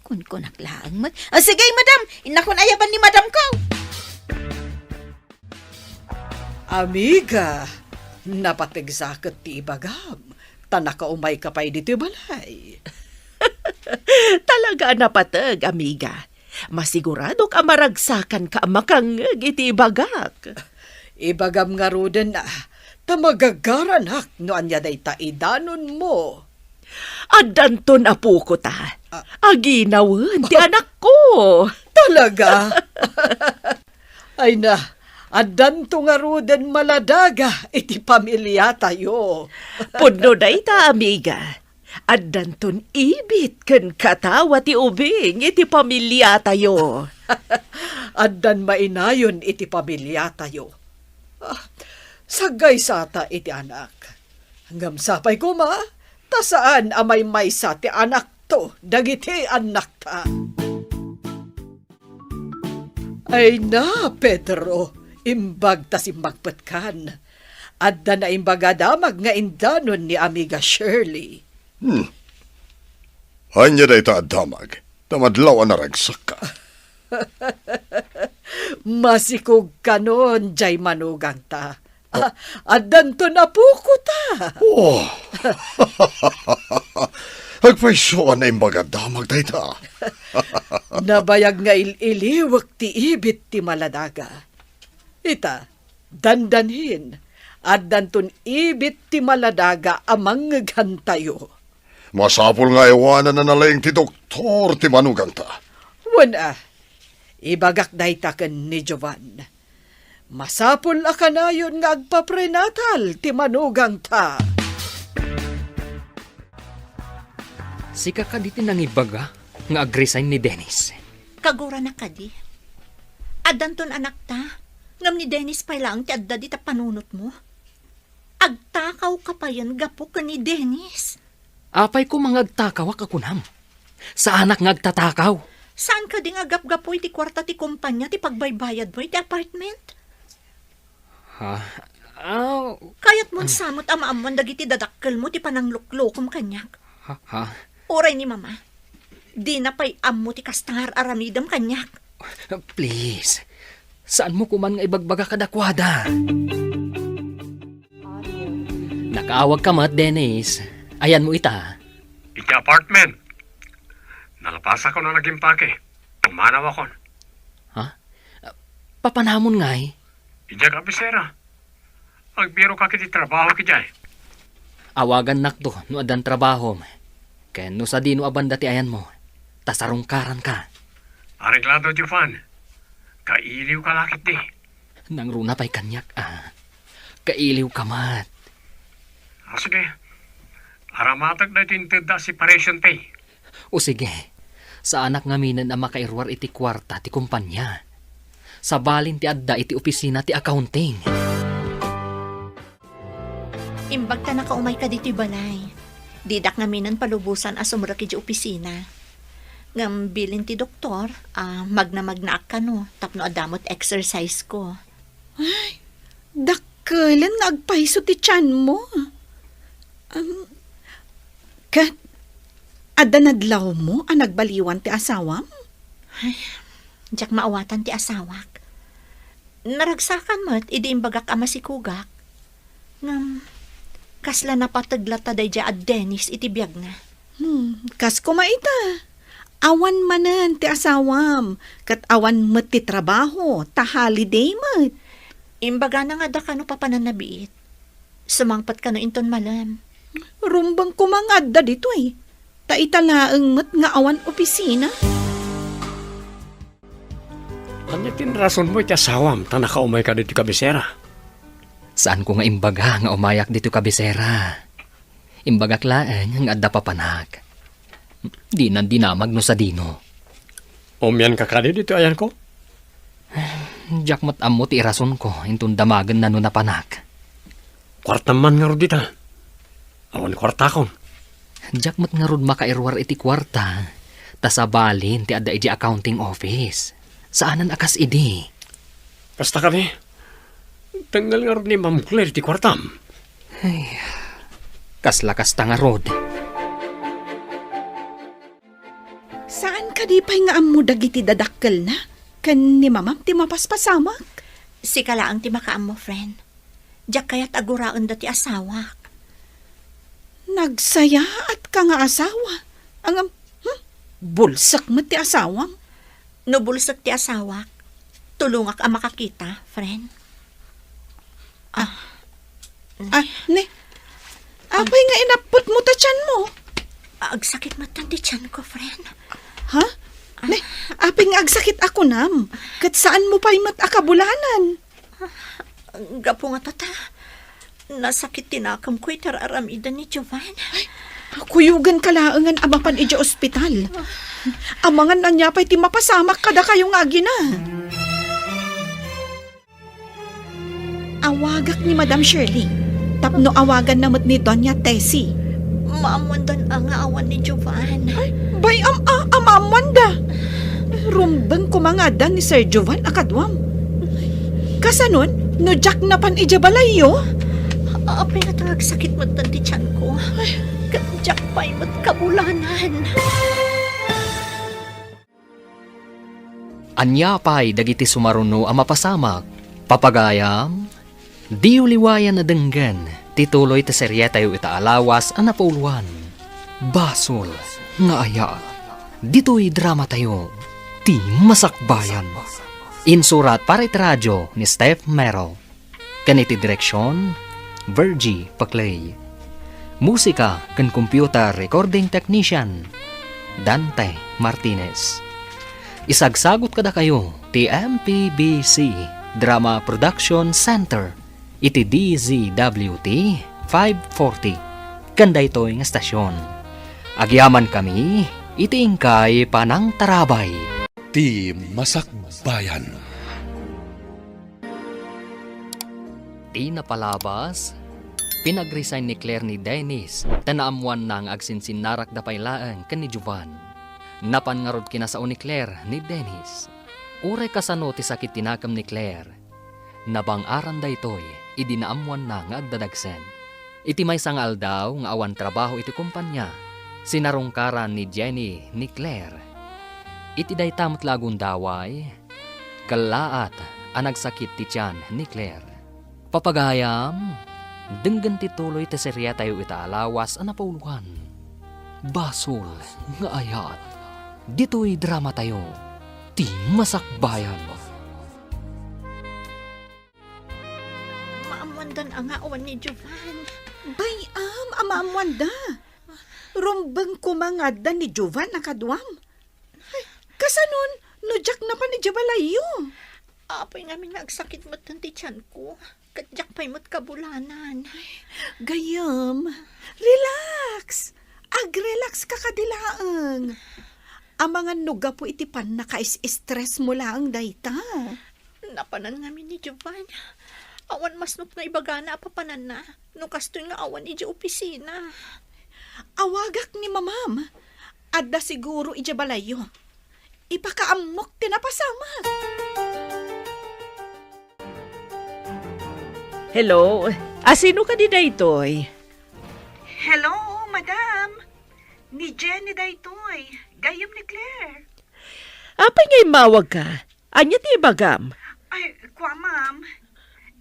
Kunkunak laeng met. Ah, sige, Madam. Innakon ayaban ni Madam ko. Amiga, napategsa ket ti ibagam, ta nakaumayka pay ditoy balay. Talaga a napateg, amiga. Masiguradok a maragsakanka a makangngeg iti ibagak. Ibagam ngaruden a, ta magagaranak no ania dayta idanonmo. Addanton apoko ta. Ah. Aginawen ti anakko. Talaga? Ay na, addanto ngaruden maladaga iti pamiliatayo. Pudno dayta, amiga. Addanton ibit ken katawa ti ubing iti pamiliatayo. Addan mainayon iti pamiliatayo. Ah, saggaysata iti anak. Ngem sapay koma, ta saan a maymaysa ti anakto dagiti annakta. Ay na, Pedro, imbag ta simmagpetkan. Adda naimbag a damag nga indanon ni Amiga Shirley. Hmm. Ania dayta a damag? Ta madlaw a naragsakka. Masikog kanon, jay manugangta. Ah, addanton apoko ta. Oh. Agpayso a naimbag a damag dayta. Nabayag nga il-iliwek ti ibit ti maladaga. Ita, dandanhin, addanton ibit ti maladaga a mangngeghantayo. Masapul nga aywananna laeng ti doktor ti manugangta. Wen a, ibagak dayta ken ni Jovan. Masapul a kanayon nga agpaprenatal ti manugangta. Sika kadi ti nangibaga nga agresign ni Dennis? Kagurana kadi. Addanton anakta, ngem ni Dennis pay laeng ti adda dita panunotmo. Agtakawka payen gapu ken ni Dennis. Apay koma nga agtakawak a kunam? Saanak nga agtatakaw. Saan kadi nga gapgapu iti kuarta ti kumpanya ti pagbaybayadmo iti apartment? Ha? Aw. Kayatmon sa met a maammuan dagiti dadakkelmo ti panangluklokom kaniak. Ha? Ha? Uray ni Mama, dina pay ammo ti kasta nga ar-aramidem kaniak. Please, saanmo koman nga ibagbaga kadakuada. Nakaawagka met, Dennis. Ayanmo ita? Iti apartment. Nalapasakon a nagimpake. Pumanawakon. Ha? Papanamon ngay? Idiay kabisera. Agbirok iti trabaho idiay. Awagannakto no addan trabahom. Ken no sadino a banda ti ayanmo, ta sarungkaranka. Areglado, Jovan. Kailiwka la ketdi. Nangruna pay kaniak, a. Kailiwka met. A, sige. Aramatek daytoy intedda a separation pay. O sige, saanak ngaminen a makairuar iti kuarta ti kumpanya. Sabalin ti adda iti opisina ti accounting. Imbag ta nakaumayka ditoy balay, didak ngaminen palubosan a sumrek idiay opisina. Ngem bilin ti doktor a magnamagnaak kano tapno adda met exercise ko. Ay, dakkelen nga agpayso ti tianmo. Am, ket, adda nadlawmo a nagbaliwan ti asawam? Ay, diak maawatan ti asawak. Naragsakan met idi imbagak a masikogak. Ngem, kasla napateg latta daydiay a Dennis iti biagna. Hmm, kas koma ita. Awan manen ti asawam, ket awan met ti trabaho, ta holiday met. Imbagana nga adda kano papanannabiit. Sumangpet kano inton malem. Rumbeng koma nga adda ditoy. Ta ita laeng met nga awan opisina. Ania ti inrasonmo iti asawam ta nakaumayka ditoy kabisera? Saanko nga imbaga nga umayak ditoy kabisera. Imbagak laeng nga adda papanak. Dinan dinamag no sadino. Umianka kadi ditoy ayanko? Diak met ammo ti irasonko inton damagenna no napanak. Kuartam man ngarud dita. Awan kuartakon. Diak met ngarud makairuar iti kuarta, ta sabalin ti adda idiay accounting office. Saanen a kas idi. Kasta kadi? Tengngel ngarud ni Ma'am Claire ti kuartam. Ay, kasla kasta ngarud. Saan kadi pay nga ammo dagiti dadakkelna ken ni Mamam ti mapaspasamak? Sika laeng ti makaammo, friend. Diak kayat a guraenda ti asawak. Nagsayaatka nga asawa. Ngem, hmm? Bulsek met ti asawam. No bulsek ti asawak, tulongak a makakita, friend. Ah. Ah, ne. Apay nga inappetmo ta tianmo? Agsakit met ti tianko, friend. Ha? Ne, apay nga agsakit a kunam? Ket saanmo pay met a kabulanan? Gapu nga tata, nasakit ti nakemko iti ar-aramiden ni Jovan. Ay, kuyogenka laengen a mapan idiay ospital. Amangan ania pay ti mapasamak kadakayo nga agina. Awagak ni Madam Shirley, tapno awaganna met ni Doña Tessie. Maammoandan a nga awan ni Jovan. Ay, bay-am a, a maammoanda. Rumbeng koma nga adda ni Sir Jovan a kaduam. Kasanon, no diak napan idiay balayyo? Apay nga ta agsakit met ti tianko. Ket diak pay met kabulanan. Ania pay dagiti sumaruno a mapasamak? Papagayam, diyo liwayan a denggen ti tuloy ti serietayo ita a lawas a napauluan, Basol nga Ayat. Ditoy dramatayo, Ti Masakbayan. Insurat para iti radio ni Steph Mero. Ken iti direksion, Virgie Paclay. Musika ken computer recording technician, Dante Martinez. Isagsagut kadakayo ti M P B C. Drama Production Center iti D Z W T five forty ken daytoy nga estasion. Agyamankami iti inkay panangtarabay. Ti Masakbayan. Ti napalabas, pinag-resign ni Claire ni Dennis ta naammoanna nga agsinsinnarakda pay laeng ken ni Jovan. Napan ngarud kinasao ni Claire ni Dennis. Uray kasano ti sakit ti nakem ni Claire, nabang-aran daytoy idi naammoanna nga agdadagsen. Iti maysa nga aldaw nga awan trabaho iti kompania, sinarungkaran ni Jenny ni Claire. Iti dayta met la a gundaway, kellaat a nagsakit ti tian ni Claire. Papagayam, denggen ti tuloy ti seriatayo ita a lawas a napauluan. Basol nga ayat. Ditoy dramatayo, ti masakbayan. Maammoandan a nga awan ni Jovan. Bay-am a maammoanda. Rumbeng koma nga adda ni Jovan a kaduam. Kasanon, no diak napan idiay balayyo? Apay ngamin nga agsakit metten ti tianko, ket diak pay met kabulanan. Gayyem, relax. Agrelax ka kadi laeng. Amangan no gapu iti pannakais-stress mo laeng dayta. Napanan ngamin ni Jovan. Awan masnop nga ibagana a papananna no kastoy nga awan idiay opisina. Awagak ni mamam. Adda siguro idiay balayyo. Ipakaammok ti napasamak. Hello? A, sino kadi daytoy? Hello, madam. Ni Jenny daytoy. Gayyem ni Claire. Apay nga immawag ka? Ania ti ibagam? Ay, kua, ma'am.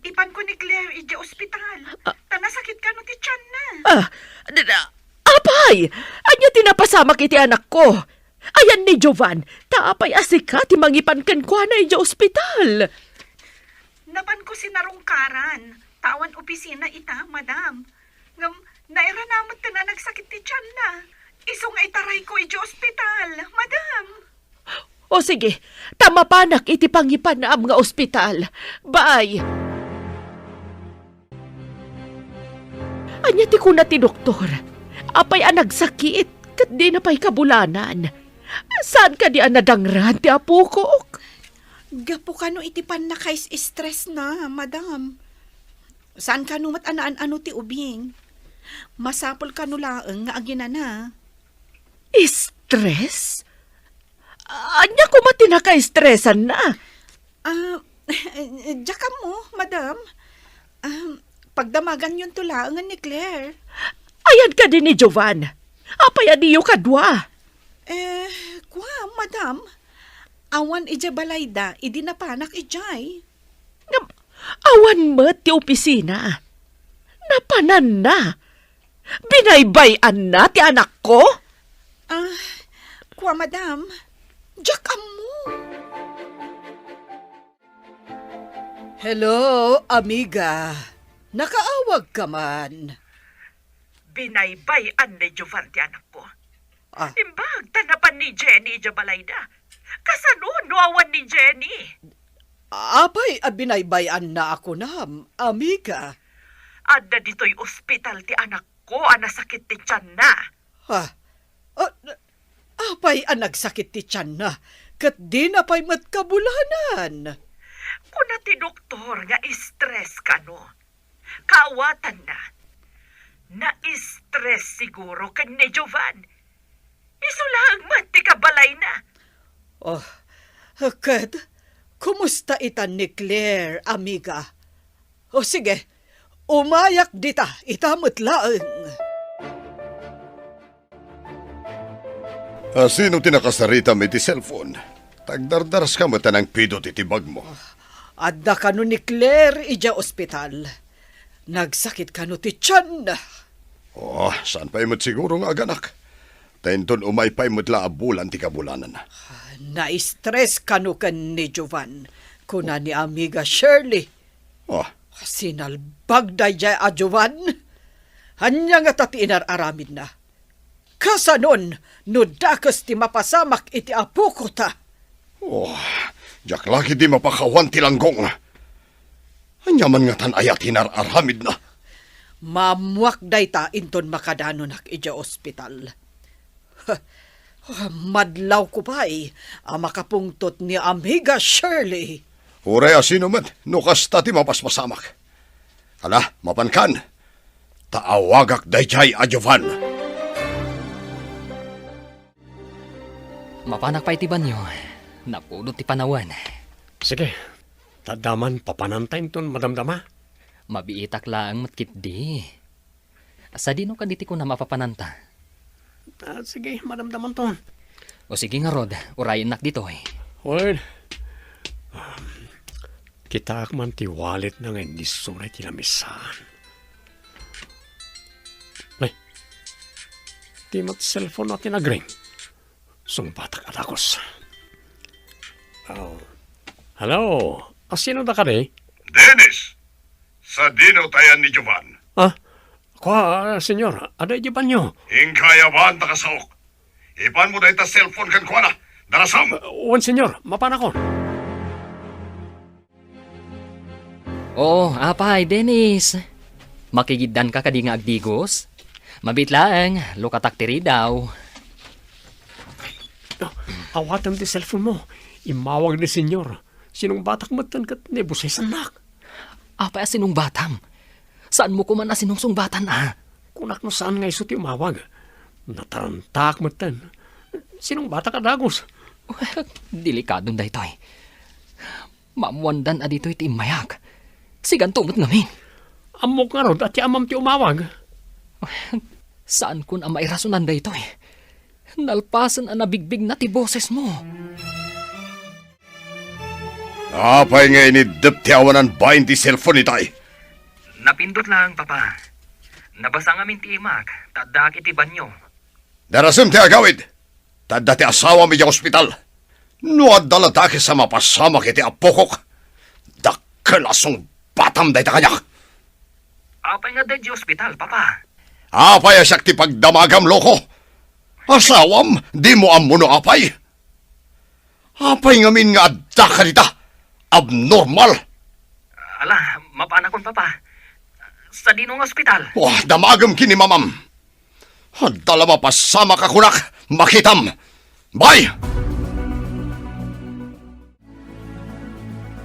Ipanko ni Claire idiay ospital. Ah. Ta nasakit kano ti tianna. Ah, d-, d-, apay! Ania ti napasamak iti anakko? Ayan ni Jovan, ta apay a sika ti mangipan kenkuana idiay ospital? Napanko sinarungkaran, ta awan opisina ita, madam. Ngem, nairana metten a nagsakit ti tianna. Isu nga itarayko idiay ospital, madam. O sige, ta mapanak iti pangipanam nga ospital. Bye! Ania ti kuna ti doktor? Apay a nagsakit ket dina pay kabulanan? Saan kadi a nadangran ti apokok? Gapu kano iti pannakais-stress na, madam. Saan kano met a naan-ano ti ubing? Masapul kano laeng nga aginana. Stress? Ania koma ti nakaestresanna? Ah, diak ammo, madam. Ah, pagdamaganyonto laengen ni Claire. Ayan kadi ni Jovan? Apay a diyo kadua? Eh, kua, madam. Awan idiay balayda idi napanak idiay. Ngem, awan met ti opisina. Napananna. Binaybay-anna ti anakko? Ah, kua, madam. Diak ammo. Hello, amiga. Nakaawag ka man. Binaybay-an ni Jovan ti anakko. Ah. Imbag ta napan ni Jenny idiay balayda. Kasano no awan ni Jenny? Apay a binaybay-anna a kunam, amiga? Adda ditoy ospital ti anakko a nasakit ti tianna. Ha? Ah, apay a nagsakit ti tianna, ket dina pay met kabulanan? Kuna ti doktor nga stress kano. Kaawatanna, na-stress siguro ken ni Jovan. Isu laeng met ti kabalayna. Oh, ket kumusta itan ni Claire, amiga? O sige, umayak dita, ita met laeng. A, sino ti nakasaritam iti cellphone? Tagdardaras ka met a nangpidot iti bagmo. Adda kano ni Claire idiay ospital. Nagsakit kano ti tian. Oh, saan pay met siguro nga aganak? Ta inton umay pay met la a bulan ti kabulananna. Na-stress kano ken ni Jovan, kuna ni amiga Shirley. Oh. Sinalbag daydiay a Jovan. Ania ngata ti inar-aramidna? Kasanon no dakes ti mapasamak iti apokota? Oh, diak la ketdi mapakawan ti langgong. Ania man ngatan aya ti inar-aramidna? Maammoak dayta inton makadanonak idiay ospital. Madlawko pay a makapungtot ni Amiga Shirley. Uray a sino met, no kasta ti mapaspasamak. Ala, mapankan. Ta awagak daydiay a Jovan. Mapanak pay ti banio. Napudot ti panawen. Sige, ta adda man papananta inton madamdama. Mabiitak laeng met ketdi. Sadino kadi ti kunam a papananta? Ah, sige, madamdamanton. O sige ngarud, urayennak ditoy. Wen, um, kitaak man ti walletna nga innisuna iti lamisaan. Ay, di met cellphone a tinagring. Sungbatak a dagus. Oh. Hello, asino da kadi? Dennis! Sadino tayan ni Jovan? Ah, kua, senyor, adda idiay banio. Inka ayaban ta kasaok. Ipanmo dayta cellphone kenkuana. Darasam! Ah, wen, senyor, mapanakon. Oo, apay, Dennis. Makigiddanka kadi nga agdigos? Mabiit laeng, lukatak ti ridaw. Ah, awatem ti cellphone mo. Immawag ni senyor. Sinungbatak metten ket naibosesannak. Apay a sinungbatam? Saanmo koman a sinungsungbatan a? Kunak no saan nga isu ti umawag. Natarantaak metten. Sinungbatak a dagus. Delikadon daytoy. Maammoandan a ditoy ti immayak. Siganto met ngamin. Ammok ngarud a ti amam ti umawag. Saankon a mairasonan daytoy. Nalpasen a nabigbigna ti bosesmo. Apay nga iniddep ti awanan bain ti cellphone itay? Napindot laeng, Papa. Nabasa ngamin ti imak, ta addaak iti banio. Darasem ti agawid, ta adda ti asawam idiay ospital. No adda la dakes a mapasamak iti apokok, dakkel a sungbatam dayta kaniak. Apay nga adda idiay ospital, Papa? Apay a siak ti pagdamagam, loko? Asawam, dimo ammo no apay? Apay ngamin nga adda kadita? Abnormal! Ala, mapanakon, Papa. Sadino nga ospital? Wah, damagem ken ni mamam. Adda la mapasamak a kunak, makitam. Bye!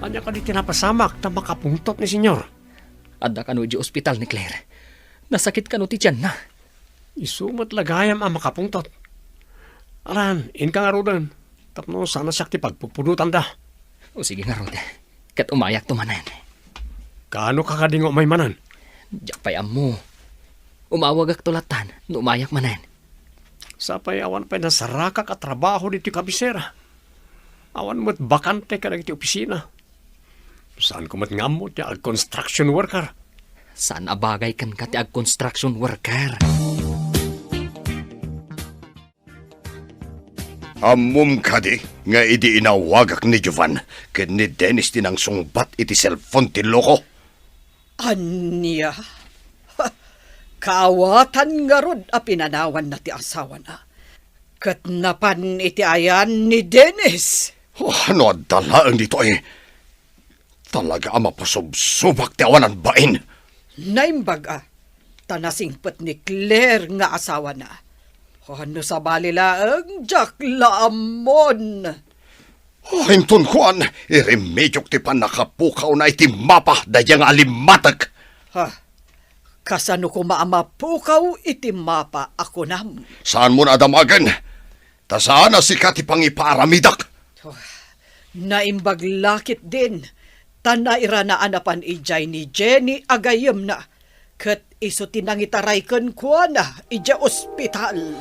Ania kadi ti napasamak ta makapungtot ni Senyor? Adda kano idiay ospital ni Claire. Nasakit kano ti tianna. Isu met la gayam a makapungtot. Alan, inka ngaruden, tapno saan a siak ti pagpupudotanda. O sige ngarud, ket umayakto manen. Kaano ka kadi nga umay manen? Diak pay ammo. Umawagakto lattan no umayak manen. Sapay awan pay nasarakak a trabaho ditoy kabisera. Awan met bakante kadagiti opisina. Saanko met nga ammo ti ag-construction worker. Saan a bagay kenka ti ag-construction worker. Ammom kadi nga idi inawagak ni Jovan ken ni Dennis ti nangsungbat iti cellphone ti loko? Ania? Ha, kaawatan ngarud a pinanawanna ti asawana. Ket napan iti ayan ni Dennis. Oh, no adda laeng ditoy. Talaga a mapasubsubak ti awanan bain. Naimbag a, ta nasingpet ni Claire nga asawana. Oh, no sabali laeng, diak la ammon. Oh, inton kuan, iremediok ti pannakapukawna iti mapa daydiay nga alimmatek. Ha? Kasano koma a mapukaw iti mapa a kunam? Saanmon a damagen, ta saan a sika ti pangipaaramidak. Oh, naimbag la ketdin, ta nairana a napan idiay ni Jenny a gayyemna, ket isu ti nangitaray kenkuana idiay ospital.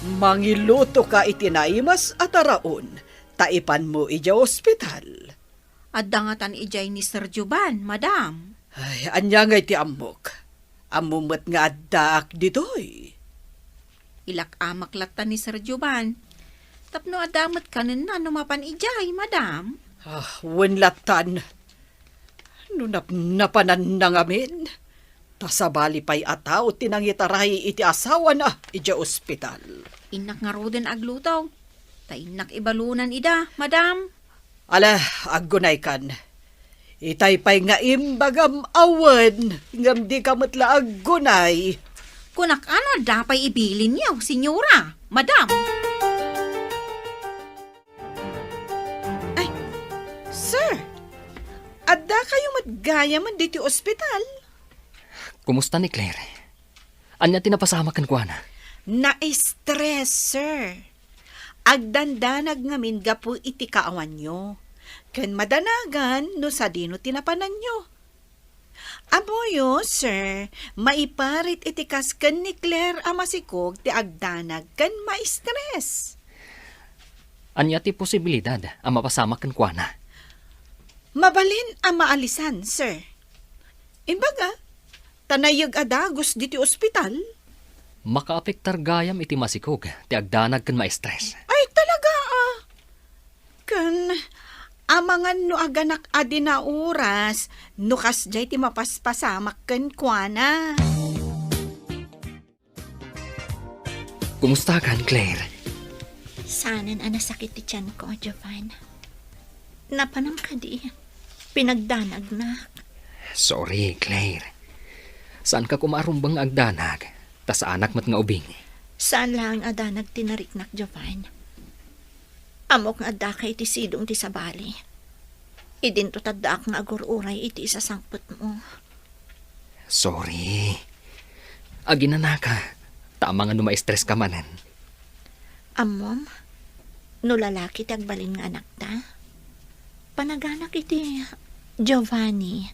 Mangilutoka iti naimas a taraon, ta ipanmo idiay ospital. Adda ngatan idiay ni Sir Jovan, madam. Ay, ania ngay ti ammok? Ammom met nga addaak ditoy. Ilak-amak latta ni Sir Jovan. Tapno adda met kanenna no mapan idiay, madam. Ah, wen lattan. No napnapananna ngamin, ta sabali pay a tao ti nangitaray iti asawana idiay ospital. Innak ngaruden agluto, ta innak ibalunan ida, madam. Ala, aggunaykan. Itay pay nga imbagam a wen, ngem dika met la aggunay. Kunak, ano adda pay ibilinyo, senyora, madam? Ay, sir, adda kayo met gayamen ditoy ospital? Kumusta ni Claire? Ania ti napasamak kenkuana? Na-stress, sir. Agdandanag ngamin gapu iti kaawanyo. Ken madanagan no sadino ti napananyo. Ammoyo, sir, maiparit iti kas ken ni Claire a masikog ti agdanag ken ma-stress. Ania ti posibilidad a mapasamak kenkuana? Mabalin a maalisan, sir. Imbaga, ta nayeg a dagus ditoy ospital. Makaapektar gayam iti masikog ti agdanag ken ma-stress. Ay, talaga, ah. Ken, amangan no aganak a di nauras, no kasdiay ti mapaspasamak kenkuana. Kumusta kan, Claire? Saanen a nasakit ti tianko, Jovan. Napanam kadi, pinagdanagnak. Sorry, Claire. Saanka koma a rumbeng nga agdanag, ta saanak met nga ubing. Saan laeng a danag ti nariknak, Jovan. Ammok nga addaka iti sidong ti sabali. Idinto ti addaak nga agur-uray iti isasangpetmo. Sorry. Aginanaka, ta amangan no ma-stress ka manen. Ammom, no lalaki ti agbalin nga anakta, panaganak iti Giovanni.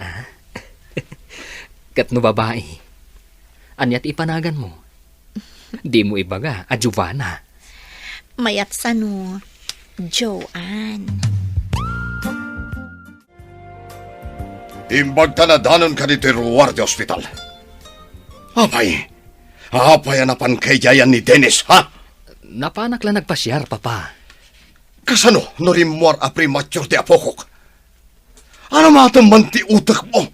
Ah? Ket no babai, ania ti ipanaganmo? Dimo ibaga a Giovanna. Mayat sano, Joan. Imbag ta nadanonka ditoy ruar ti ospital. Apay, apay a napanka idiay ni Dennis, ha? Napanak la nagpasiar, Papa. Kasano no rimmuar a premature ti apokok? Ano matem man ti utekmo?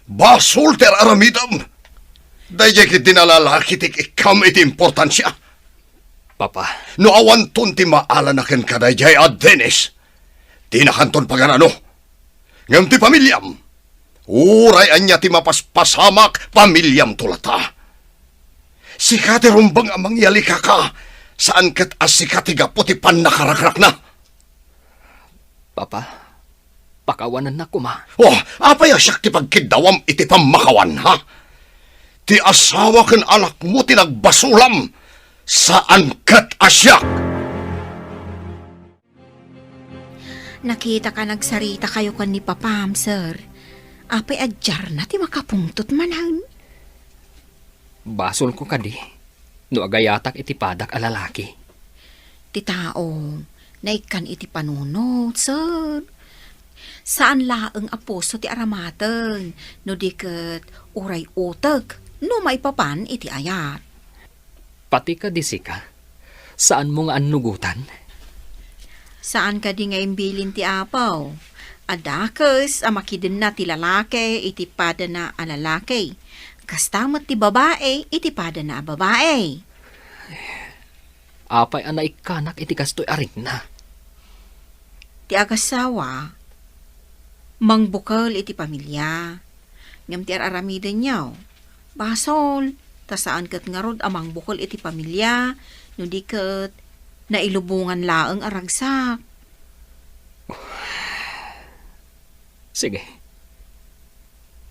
Basol ti ar-aramidem. Daydiay ketdi a lalaki ti ikkam iti importansia. Papa. No awanton ti maalana kenka daydiay a Dennis, dinakanton pagan-ano. Ngem ti pamiliam, uray ania ti mapaspasamak, pamiliamto latta. Sika ti rumbeng a mangyali, kaka, saan ket a sika ti gapu ti pannakarakrakna. Papa, pakawanennak koma. Oh, apay a siak ti pagkiddawam iti pammakawan, ha? Ti asawa ken anakmo ti nagbasolam, saan ket a siak. Nakitaka nagsaritakayo ken ni Papam, sir. Apay a diarna ti makapungtot manen? Basolko kadi no agayatak iti padak a lalaki. Ti tao, naikkan iti panunot, sir. Saan laeng a puso ti aramateng, no di ket uray utek, no maipapan iti ayat. Pati kadi sika, saanmo nga annugotan? Saan kadi nga imbilin ti Apo a dakes a makidenna ti lalaki iti padana a lalaki, kasta met ti babai iti padana a babai? Apay a naikkanak iti kastoy a rikna? Ti agasawa, mangbukel iti pamilia, ngem ti ar-aramidenyo, basol, ta saan ket ngarud a mangbukel iti pamilia, no di ket nailubongan laeng a ragsak. Sige.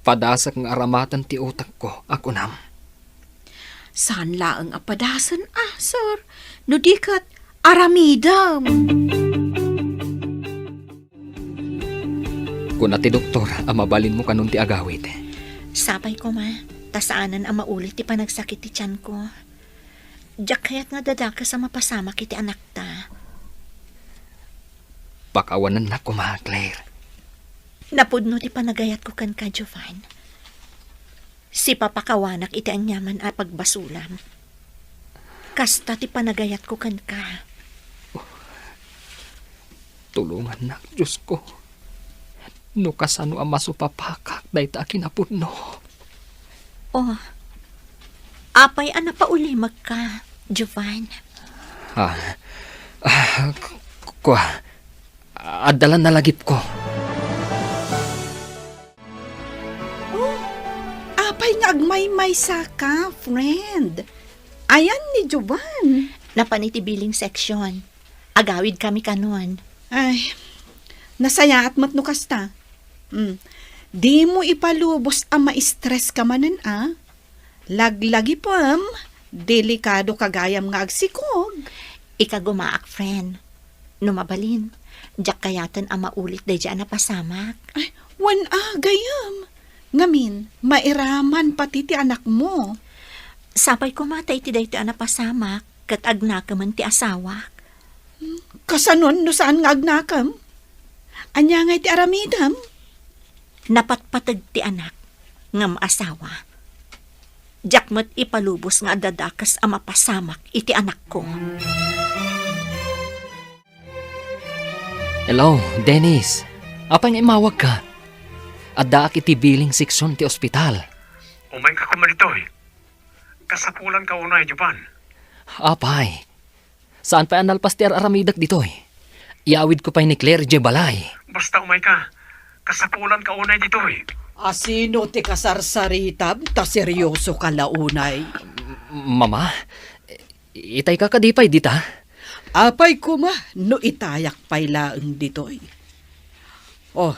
Padasek nga aramaten ti utekko a kunam. Saan laeng a padasen a, sir, no di ket aramidem. Kuna ti doktor a mabalinmo kanon ti agawid. Sapay koma, ta saanen a mauli ti panagsakit ti tianko. Diak kayat nga dadakes a mapasamak iti anakta. Pakawanennak koma, Claire. Napudno ti panagayatko kenka, Jovan. Sipapakawanak iti aniaman a pagbasolam. Kasta ti panagayatko kenka. Tulongannak, Diosko. No kasano a masupapakak dayta a kinapudno. Oh, apay a napaulimekka, Jovan? Ah, ah, k-, k-, kua, Adda la nalagipko. Oh, apay nga agmaymaysa ka, friend? Ayan ni Jovan. Napan iti billing section. Agawid kami kanon. Ay, nasayaat met no kasta. Mm. Dimo ipalubos a ma-stress ka manen a. Laglagipem, delikado ka gayam nga agsikog. Ikagumaak, friend. No mabalin, diak kayaten a maulit daydiay a napasamak. Ay, wen a, gayam. Ngamin, mairaman pati ti anakmo. Sapay koma ta iti daytoy a napasamak, ket agnakemen ti asawak. Kasanon no saan nga agnakem? Ania ngay ti aramidem? Napatpateg ti anak, ngem asawa. Diak met ipalubos nga adda dakes a mapasamak iti anakko. Hello, Dennis. Apay nga immawagka? Addaak iti billing section ti ospital. Umayka koma ditoy. Kasapulanka unay, Jovan. Apay, saan pay a nalpas ti ar-aramidek ditoy? Iyawidko pay ni Claire idiay balay. Basta umayka. Kasapulanka unay ditoy. Asino ti kasarsaritam ta seryosoka la unay? M-, Mama, itayka kadi pay dita? Apay koma no itayak pay laeng ditoy? Oh,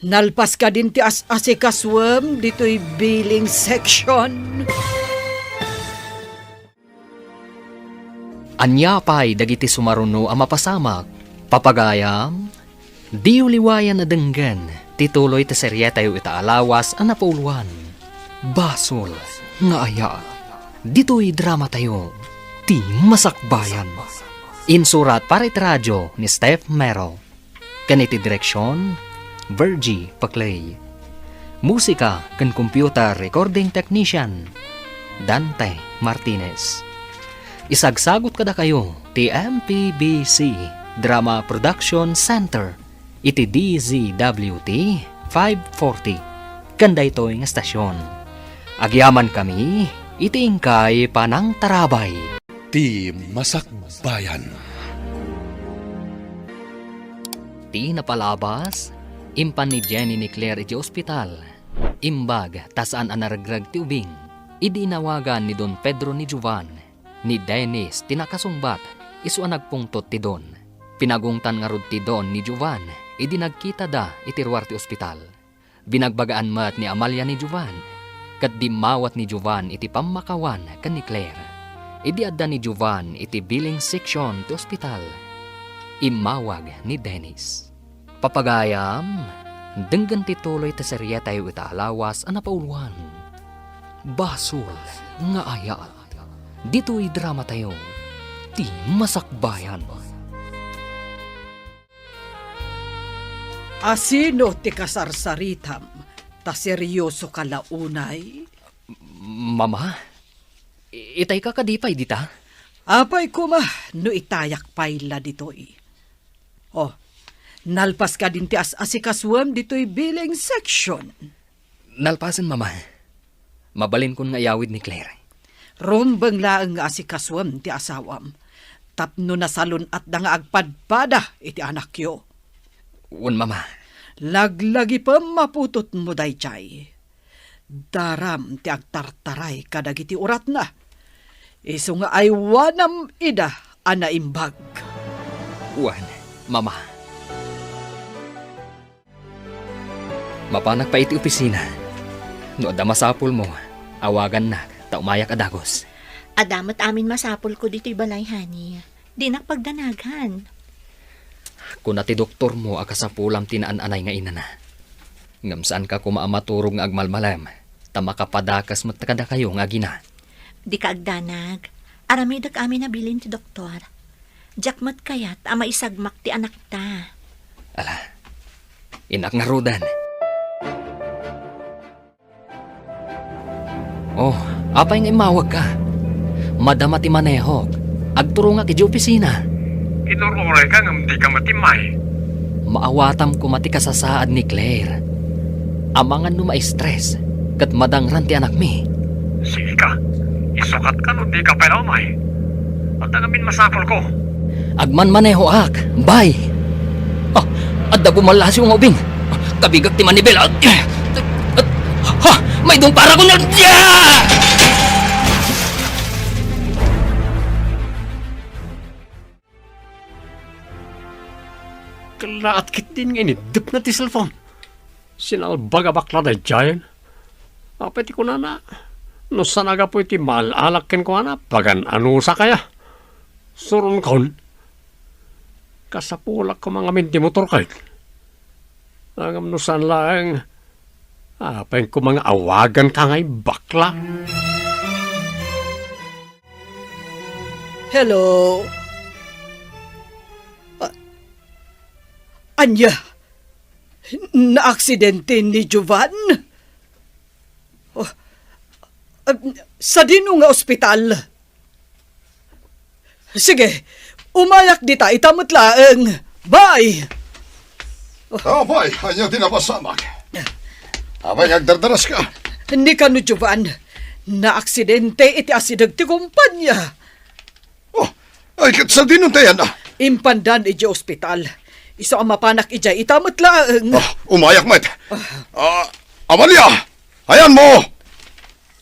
nalpas kadin ti as-asikasuem ditoy billing section? Ania pay dagiti sumaruno a mapasamak? Papagayam, diyo liwayan a denggen ti tuloy ti serietayo ita a lawas a napauluan, Basol nga Ayat. Ditoy dramatayo, Ti Masakbayan. Insurat para iti radio ni Steph Mero. Ken iti direksion, Virgie Paclay. Musika ken computer recording technician, Dante Martinez. Isagsagut kadakayo ti M P B C Drama Production Center iti D Z W T five forty ken daytoy nga estasion. Agyamankami iti inkay panangtarabay. Ti Masakbayan. Ti napalabas, impan ni Jenny ni Claire iti ospital. Imbag ta saan a naregreg ti ubing. Idi inawagan ni Don Pedro ni Jovan, ni Dennis ti nakasungbat, isu a nagpungtot ti Don. Pinagungtan ngarud ti Don ni Jovan idi nagkitada iti ruar ti ospital. Binagbagaan met ni Amalia ni Jovan, ket dimmawat ni Jovan iti pammakawan ken ni Claire. Idi adda ni Jovan iti billing section ti ospital, immawag ni Dennis. Papagayam, denggen ti tuloy ti serietayo ita a lawas a napauluan, Basol nga Ayat. Ditoy dramatayo, Ti Masakbayan. Asino ti kasarsaritam ta seryosoka la unay? Mama, i-, itayka kadi pay dita? Apay koma no itayak pay la ditoy? Oh, nalpas kadin ti as-asikasuem ditoy billing section? Nalpasen, Mama. Mabalinkon nga iyawid ni Claire. Rumbeng laeng nga asikasuem ti asawam tapno nasalun-atda nga agpadpada iti anakyo. Wen, Mama. Laglagipem a putotmo daydiay. Daram ti agtartaray kadagiti uratna. Isu nga aywanam ida a naimbag. Wen, Mama. Mapanak pay iti opisina. No adda masapulmo, awagannak ta umayak a dagus. Adda met amin masapulko ditoy balay, honey. Dinak pagdanagan. Kuna ti doktormo a kasapulam ti naan-anay nga inana. Ngem saanka koma a maturog nga agmalmalem, ta makapadakes met kadakayo nga agina. Dika agdanag. Aramidek amin a bilin ti doktor. Diak met kayat a maisagmak ti anakta. Ala, innak ngaruden. Oh, apay nga immawagka? Madama ti manehok. Agturongak idiay opisina. Inur-urayka ngem dika matimmay. Maawatam koma ti kasasaad ni Claire. Amangan no ma-stress ket madangran ti anakmi. Sige ka. Isukatka no dika pay la umay. Adda ngamin masapulko. Agmanmanehoak. Bye! Adda gumallasiw nga ubing. Kabigak ti manibela. Ha! Maidong para ko na! Kallaat ketdin nga iniddepna ti cellphone. Sinalbag a bakla daydiayen. Apay ti kunana? No saan a gapu iti maal-alak kenkuana, pagan-anusak aya? Suronkon, kasapulak koma ngamin ti motor ket. Ngem no saan laeng, apay koma nga awaganka nga ibakla? Hello? Ah, ania? Naaksidente ni Jovan? Oh, ah, sadino nga ospital? Sige, umayak dita ita met laeng. Bye! Oh. Apay, ania ti napasamak? Apay nga agdardaraska? Ni kano, Jovan, naaksidente iti asideg ti kumpanya. Oh, ay, ket sadino ti ayanna? Impandan idiay ospital. Isu a mapanak idiay ita met laeng. Ah, umayak met. Ah. Ah, Amalia, ayanmo?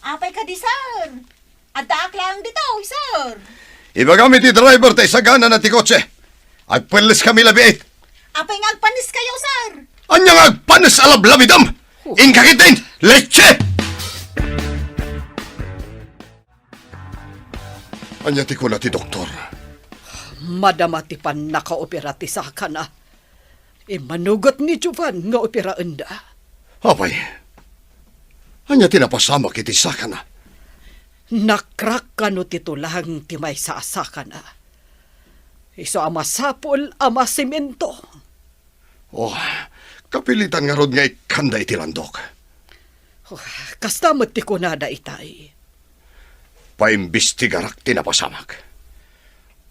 Apay kadi, sir? Addaak laeng ditoy, sir. Ibagam iti driver ta isaganana ti kotse. Agpelleskami labiit. Apay nga agpanneskayo, sir? Ania nga agpannes a lablabidem? Oh. Inka ketdin, leche! Ania ti kuna ti doktor? Madama ti pannakaopera ti sakana. Immanugot ni Jovan nga operaenda. Apay, ania ti napasamak iti sakana? Nakrak kano ti tulang ti maysa a sakana. Isu a masapul a masemento. Oh, kapilitan ngarud nga ikkanda iti landok. Oh, kasta met ti kunada itay. Paimbestigarak ti napasamak.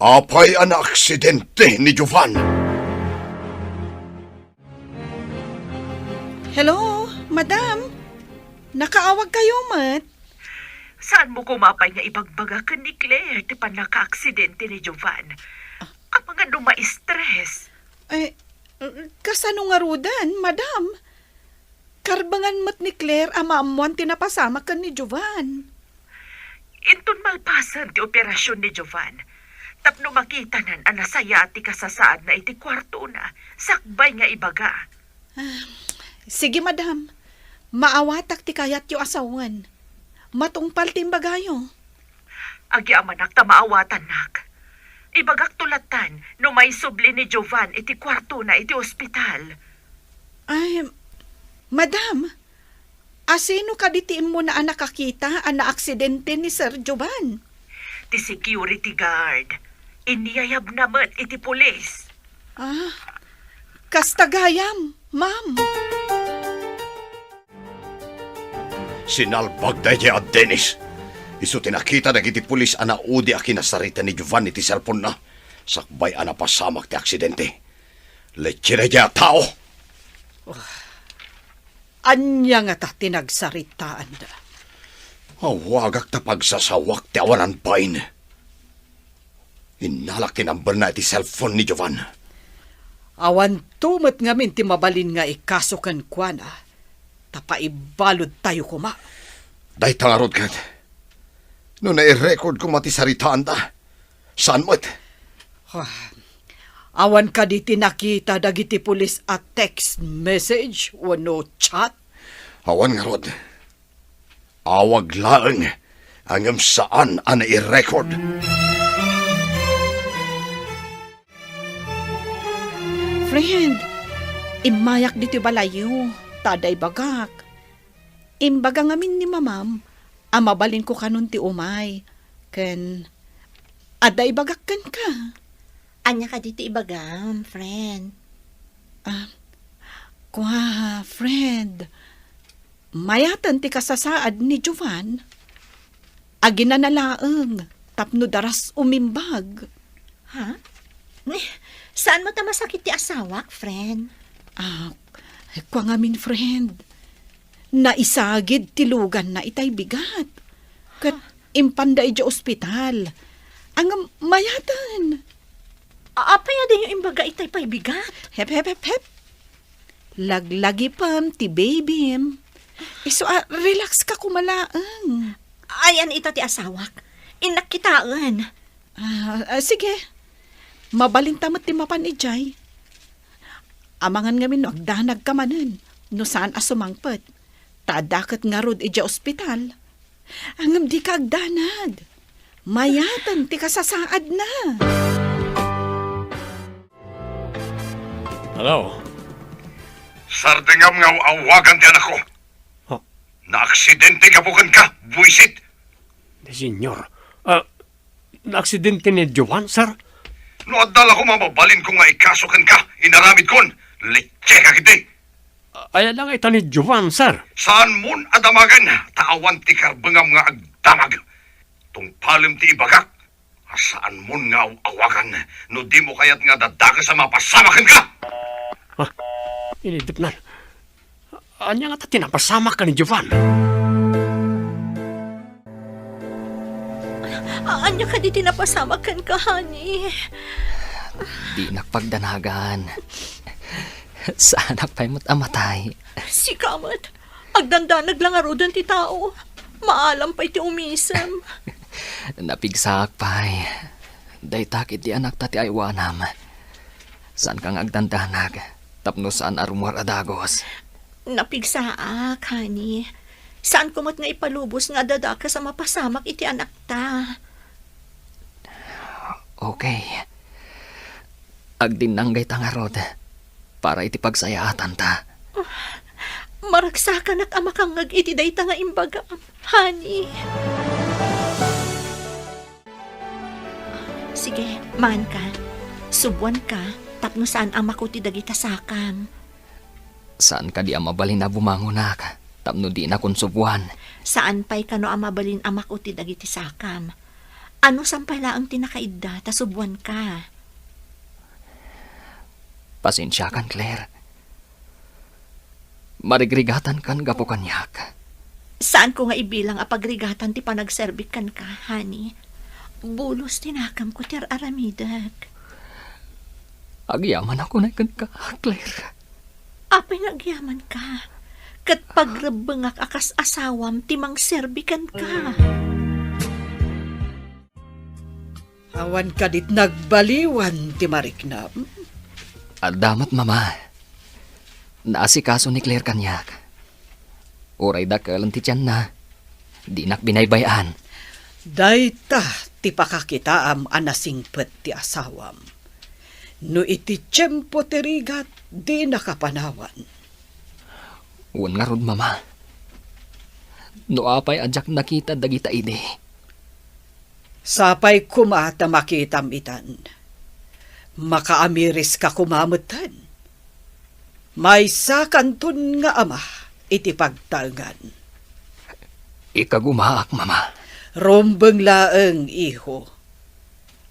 Apay a naaksidente ni Jovan? Hello, madam. Nakaawag kayo met? Saanmo koma pay nga ibagbaga ken ni Claire ti pannakaaksidente ni Jovan? Amangan no ma-stress. Eh, kasano ngaruden, madam? Karbengan met ni Claire a maammoan ti napasamak ken ni Jovan. Inton malpasen ti operasyon ni Jovan, tapno makitanan a nasayaat ti kasasaadna iti kuartona, sakbay nga ibaga. Ah, sige, madam. Maawatak ti kayatyo a sawen. Matungpal ti imbagayo. Agyamanak ta maawatannak. Ibagakto lattan no maisubli ni Jovan iti kuartona iti ospital. Ay, madam, asino kadi ti immuna a nakakita a naaksidente ni Sir Jovan? Ti security guard. Inyayabna met iti pulis. Ah, kasta gayam, ma'am. Sinalbag daydiay a Dennis. Isu ti nakita dagiti pulis a naudi a kinasarita ni Jovan iti cellphone-na, sakbay a napasamak ti aksidente. Leche daydiay a tao! Ania ngata ti nagsaritaanda? Awagak ta pagsasawak ti awanan bain. Innalak ti number-na iti cellphone ni Jovan. Awanto met ngamin ti mabalin nga ikaso kenkuana, ta paibaludtayo koma. Dayta ngarud ket, no nai-record koma ti saritaanda, saan met? Ah, awan kadi ti nakita dagiti pulis a text message wenno chat? Awan ngarud. Awag laeng, ngem saan a nai-record. Friend, immayak ditoy balayyo, ta adda ibagak. Imbaga ngamin ni mamam a mabalinko kanon ti umay, ken adda ibagak kenka. Ania kadi ti ibagam, friend? Ah, kua, friend. Mayaten ti kasasaad ni Jovan. Aginana laeng tapno daras umimbag. Ha? Saanmo ta masakit ti asawak, friend? Ah, kua ngamin, friend. Naisagid ti luganna itay bigat. Ket impanda idiay ospital. Ngem mayaten. A-, apay a dinyo imbaga itay pay bigat? Hep, hep, hep, hep. Laglagipem ti babym. Isu a, relax ka koma laeng. Ayan ita ti asawak. Innak kitaen. Ah, ah, sige. Mabalinta met ti mapan idiay. Amangan ngamin no agdanagka manen, no saan a sumangpet. Ta adda ket ngarud idiay ospital. Ngem dika agdanag. Mayaten ti kasasaadna. Hello? Sardengam nga aw-awagan ti anakko. Huh? Naaksidente gapu kenka, buisit. Di, senyor. Ah, naaksidente ni Jovan, sir? No adda la koma mabalinko nga ikaso kenka, inaramidkon. Lecheka ketdi. Aya la nga ita ni Jovan, sir. Saanmon a damagen, ta awan ti karbengam nga agdamag. Tungpalem ti ibagak, a saanmon nga aw-awagan no dimo kayat nga dadakes a mapasamak kenka. Ah, inidepnan. Ania ngata ti napasamak ken ni Jovan? Ania kadi ti napasamak kenka, honey? Dinak pagdanagan. Saanak pay met a matay. Sika met, agdandanag la ngaruden ti tao. Maalam pay ti umisem. Napigsaak pay. Dayta ketdi anakta ti aywanam. Saanka nga agdandanag tapno saan a rummuar a dagus. Napigsaak, honey. Saanko met nga ipalubos nga adda dakes a mapasamak iti anakta. Okay. Agdinnanggayta ngarud para iti pagsayaatanta. Maragsakanak a makangngeg iti dayta nga imbagam, honey. Sige, maanka. Subuanka, tapno saan a makuti dagita sakam. Saan kadi a mabalin a bumangonak tapno dinakon subuan? Saan pay kano a mabalin a makuti dagiti sakam. Anusam pay laeng ti nakaidda ta subuanka. Pasensiakan, Claire. Marigrigatankan gapu kaniak. Saanko nga ibilang a pagrigatan ti panagserbik kenka, honey. Bulos ti nakamko ti ar-aramidek. Agyamanak unay kenka, Claire. Apay nga agyamanka? Ket pagrebbengak a kas asawam ti mangserbi kenka. Awan kadit nagbaliwan ti mariknam? Adda met, Mama. Naasikaso ni Claire kaniak. Uray dakelen ti tianna, dinak binaybay-an. Dayta ti pakakitaam a nasingpet ti asawam. No iti tiempo ti rigat, dinaka panawan. Wen ngarud, Mama. No apay a diak nakita dagita idi. Sapay koma ta makitam itan. Makaamiriska koma metten. Maysakanton nga ama iti pagtaengan. Ikagumaak, Mama. Rumbeng laeng, iho.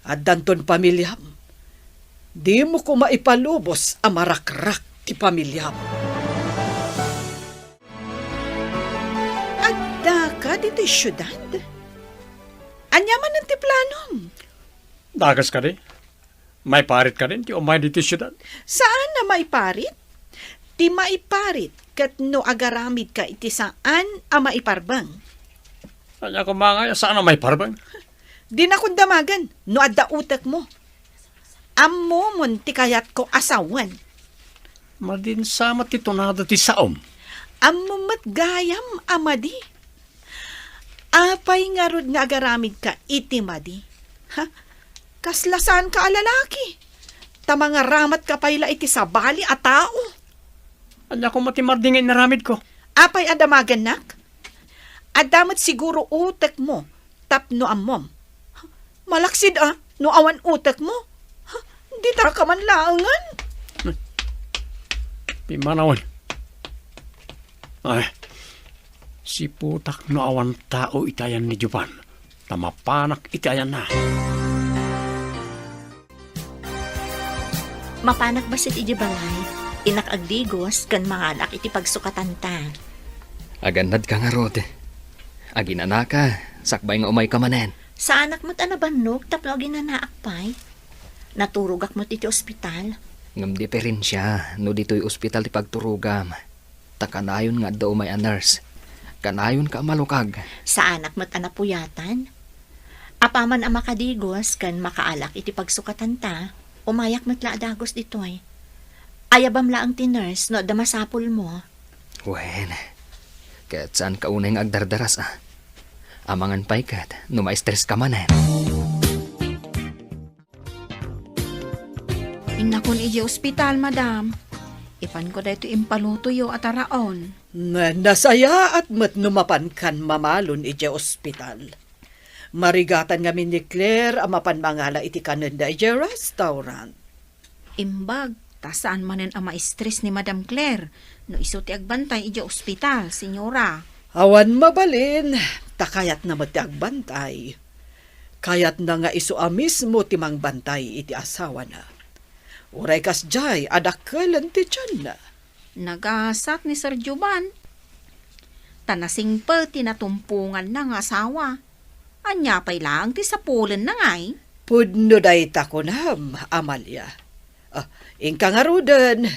Addanton pamiliam. Dimo koma ipalubos a marakrak ti pamiliam. Addaka ditoy siudad? Ania manen ti planom? Dakes kadi? Maiparit kadin ti umay ditoy siudad? Saan a maiparit? Ti maiparit ket no agaramidka iti saan a maiparbeng. Ania koma nga saan a maiparbeng? Dinakon damagen no adda utekmo. Ammomon ti kayatko a sawen. Madin sa met ti tunada ti saom. Ammom met gayam a madi. Apay ngarud nga agaramidka iti madi? Ha? Kasla saanka a lalaki. Ta mangaramatka pay la iti sabali a tao. Ania koma ti madi nga inaramidko? Apay a damagennak? Adda met siguro utekmo tapno ammom. Malaksid a, no awan utekmo. Ditaka man laengen. Pimmanawen. Ay, siputak no awan tao iti ayan ni Jovan, ta mapanak iti ayanna. Mapanak bassit idiay balay, innak agdigos ken manganak iti pagsukatanta. Agannadka ngarud. Aginanaka, sakbay nga umayka manen. Saanak met a nabannog tapno aginanaak pay. Naturogak met iti ospital. Ngem diferensia no ditoy ospital ti pagturogam. Ta kanayon nga adda umay a nurse. Kanayonka a malukag. Saanak met a napuyatan. Apaman a makadigos ken makaalak iti pagsukatanta, umayak met la a dagus ditoy. Ayabam laeng ti nurse no adda masapulmo. Wen, ket saanka unay nga agdardaras, a. Amangan pay ket no ma-stress ka manen. Innakon idiay ospital, madam. Ipanko daytoy impalutoyo a taraon. Na-, nasayaat met no mapankan mamalon idiay ospital. Marigatan ngamin ni Claire a mapan mangala iti kanenda idiay restaurant. Imbag, ta saan manen a ma-stress ni Madam Claire no isu ti agbantay idiay ospital, senyora. Awan mabalin, ta kayatna met ti agbantay. Kayatna nga isu a mismo ti mangbantay iti asawana. Uray kasdiay a dakkelen ti tianna. Nagasat ni Sir Jovan. Ta nasingpet ti natumponganna nga asawa. Ania pay laeng ti sapulenna ngay? Pudno dayta kunam, Amalia. Ah, inka ngaruden.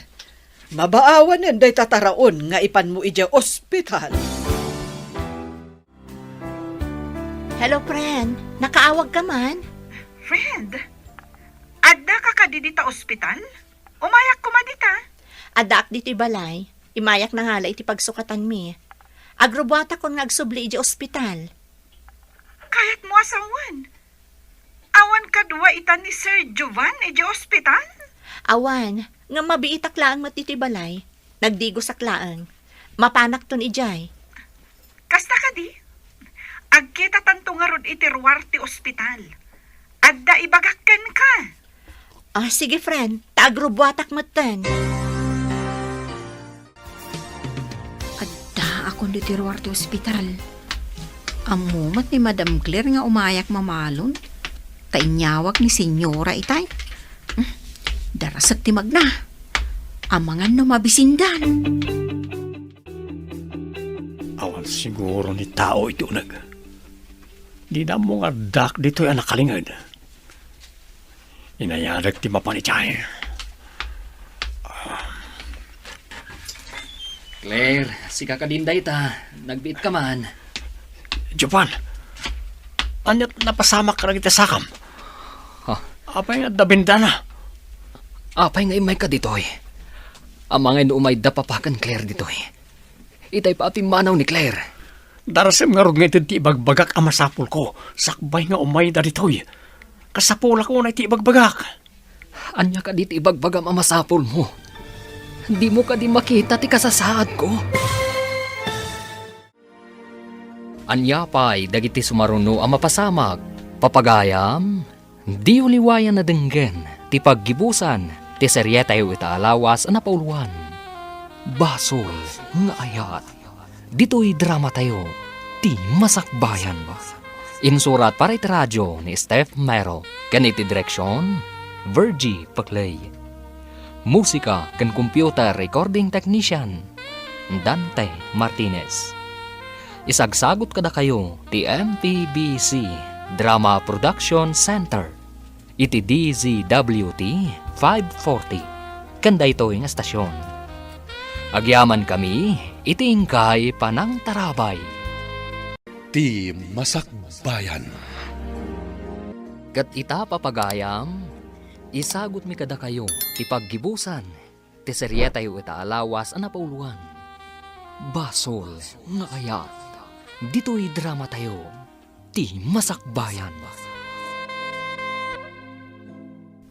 Mabaawanen dayta taraon nga ipanmo idiay ospital. Hello, friend. Nakaawag ka man? Friend, adda ka kadi dita ospital? Umayak koma dita. Addaak ditoy balay. Imayak nangala iti pagsukatanmi. Agrubuatakon nga agsubli idiay ospital. Kayatmo a sawen? Awan kadua ita ni Sir Jovan idiay ospital? Awan, ngem mabiitak laeng met ditoy balay. Nagdigosak laeng. Mapanakton idiay. Kasta kadi? Agkitatanto ngarud iti ruar ti ospital. Adda ibagak kenka. Ah, sige, friend. Ta agrubuatak metten. Addaakon ditoy ruar ti ospital. Ammo met ni Madam Claire nga umayak mamalon. Ta inyawag ni Senyora itay. Hmm, darasek ti magna. Amangan no mabisindan. Awan siguro ni tao iti uneg. Dida ammo nga addak ditoy a nakalinged. Inayadek ti mapan idiay. Claire, sika kadin dayta. Nagbiit ka man. Jovan, ania't napasamak kadagiti sakam? Ha? Apay nga adda bendana? Apay nga immayka ditoy? Amangan no umayda papa ken Claire ditoy. Itay pa a pimmanaw ni Claire. Darasem ngarud nga ited ti ibagbagak a masapulko, sakbay nga umayda ditoy. Kasapulak unay ti ibagbagak. Ania kadi ti ibagbagam a masapulmo? Dimo kadi makita ti kasasaadko? Ania pay dagiti sumaruno a mapasamak? Papagayam, diyo liwayan a denggen ti paggibusan ti serietayo ita a lawas a napauluan. Basol nga ayat. Ditoy dramatayo, ti Masakbayan. Insurat para iti radio ni Steph Mero, ken iti direksion, Virgie Paclay. Musika ken computer recording technician, Dante Martinez. Isagsagut kadakayo ti M P B C Drama Production Center iti D Z W T five forty ken daytoy nga estasion. Agyamankami iti inkay panangtarabay. Ti Masakbayan. Ket ita, papagayam, isagutmi kadakayo ti paggibusan ti serietayo ita a lawas a napauluan. Basol nga ayat ditoy dramatayo, Ti Masakbayan.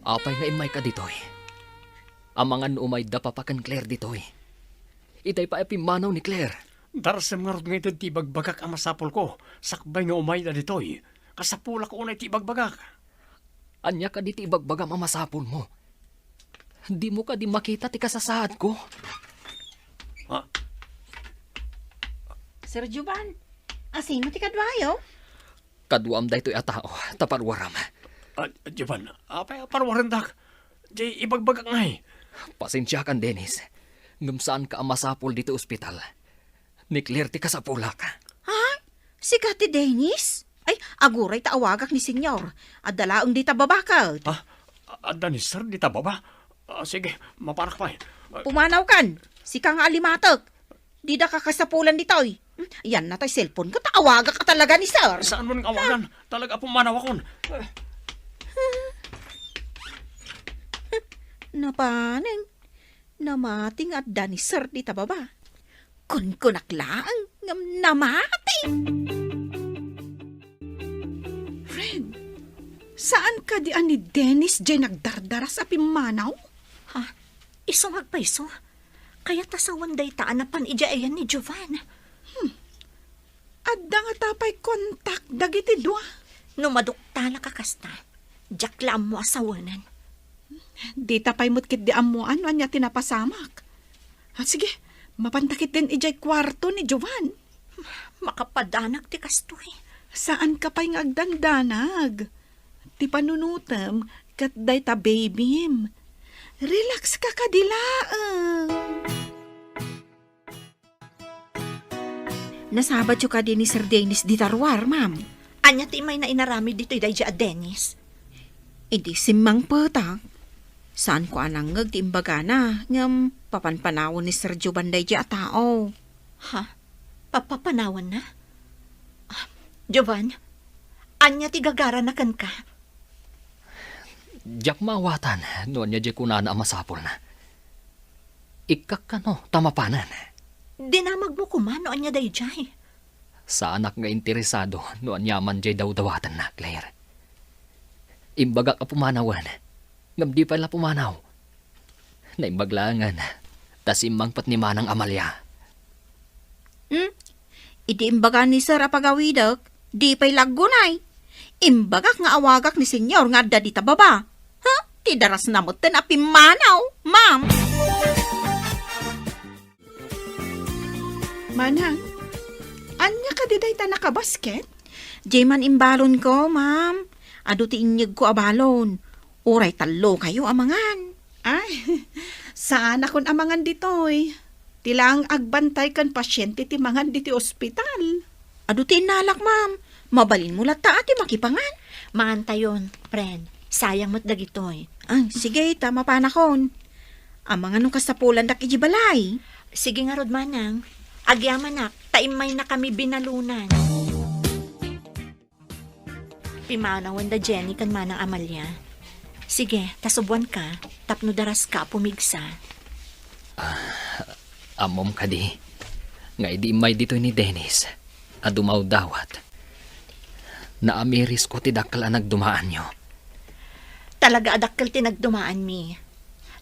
Apay nga immayka ditoy? Amangan no umayda papa ken Claire ditoy. Itay pa a pimmanaw ni Claire. Darasem ngarud nga ited ti ibagbagak a masapulko, sakbay nga umayda ditoy. Kasapulak unay ti ibagbagak. Ania kadi ti ibagbagam a masapulmo? Dimo kadi makita ti kasasaadko? Ah. Sir Jovan, asino ti kaduayo? Kaduam daytoy a tao, ta paruaram. Ah, Jovan, apay a paruarendak? Di ibagbagak ngay. Pasensiakan, Dennis. Ngem saanka a masapul ditoy ospital. Ni Claire ti kasapulak. Ha? Sika ti Dennis? Ay, aguray ta awagak ni Senyor. Adda laeng dita baba ket. Ha? Adda ni Sir dita baba? Ah, sige, mapanak pay. Ah, Pumanawkan, sika nga alimatek. Dida ka kasapulan ditoy. Hmm, yan na tay cellphone ko, ta awagak talaga ni sir. Saan mo nang awagan? Talaga pumanaw akon. Napanen, namati nga adda ni sir dita baba. Kunkunak laeng ngem namati. Fred, saan kadi a ni Dennis jay nagdardaras a pimmanaw? Ha? Isu nga agpayso. Kayat a sawen dayta a napan idiay ayan ni Jovan. Hmm. Adda ngata pay kontak dagiti dua? No maduktalak a kasta, diak la ammo a sawenen. Dita pay met ketdi ammoan no ania ti napasamak. Ah, sige, mapanta ketdin idiay kuarto ni Jovan. Makapadanak ti kastoy. Saanka pay nga agdandanag. Ti panunotem ket dayta babym. Relax ka kadi laeng. Nasabatyo kadi ni Sir Dennis dita ruar, ma'am? Ania ti imayna inaramid ditoy daydi a Dennis? Idi simmangpetak, saanko a nangngeg ti imbagana, ngem papanpanawen ni Sir Jovan daydi a tao. Ha? Papapanawanna? Ah, Jovan, ania ti gagarana kenka? Diak maawatan no ania diay kunana a masapulna. Ikkak kano ta mapanen. Dinamagmo koma no ania daydiay. Saanak nga interesado no aniaman diay dawdawatenna, Claire. Imbagak a pumanawen, ngem di pay la pumanaw. Naimbag laengen, ta simmangpet ni Manang Amalia. Hmm? Idi imbaga ni Sir a pagawidek, di pay la aggunay. Imbagak nga awagak ni Senyor nga adda dita baba. Ha? Ti darasna metten a pimmanaw, ma'am. Manang, ania kadi dayta nakabasket? Diay man imbalonko, ma'am. Adu ti inyegko a balon. Uray tallokayo a mangan. Ay, saanakon a mangan ditoy. Ti laeng agbantay ken pasiente ti mangan ditoy ospital. Adu ti innalak, ma'am. Mabalinmo latta a ti makipangan. Mangantayon, friend. Sayang met dagitoy. Ah, sige, ta mapanakon. Amangan no kasapulandak idiay balay. Sige ngarud, manang. Agyamanak, ta immaynakami binalunan. Pimanawen da Jenny ken Manang Amalia. Sige, ta subuanka, tapno daraska a pumigsa. Ah, ammom kadi nga idi immay ditoy ni Dennis a dumawdawat, naamirisko ti dakkel a nagdumaanyo. Talaga a dakkel ti nagdumaanmi.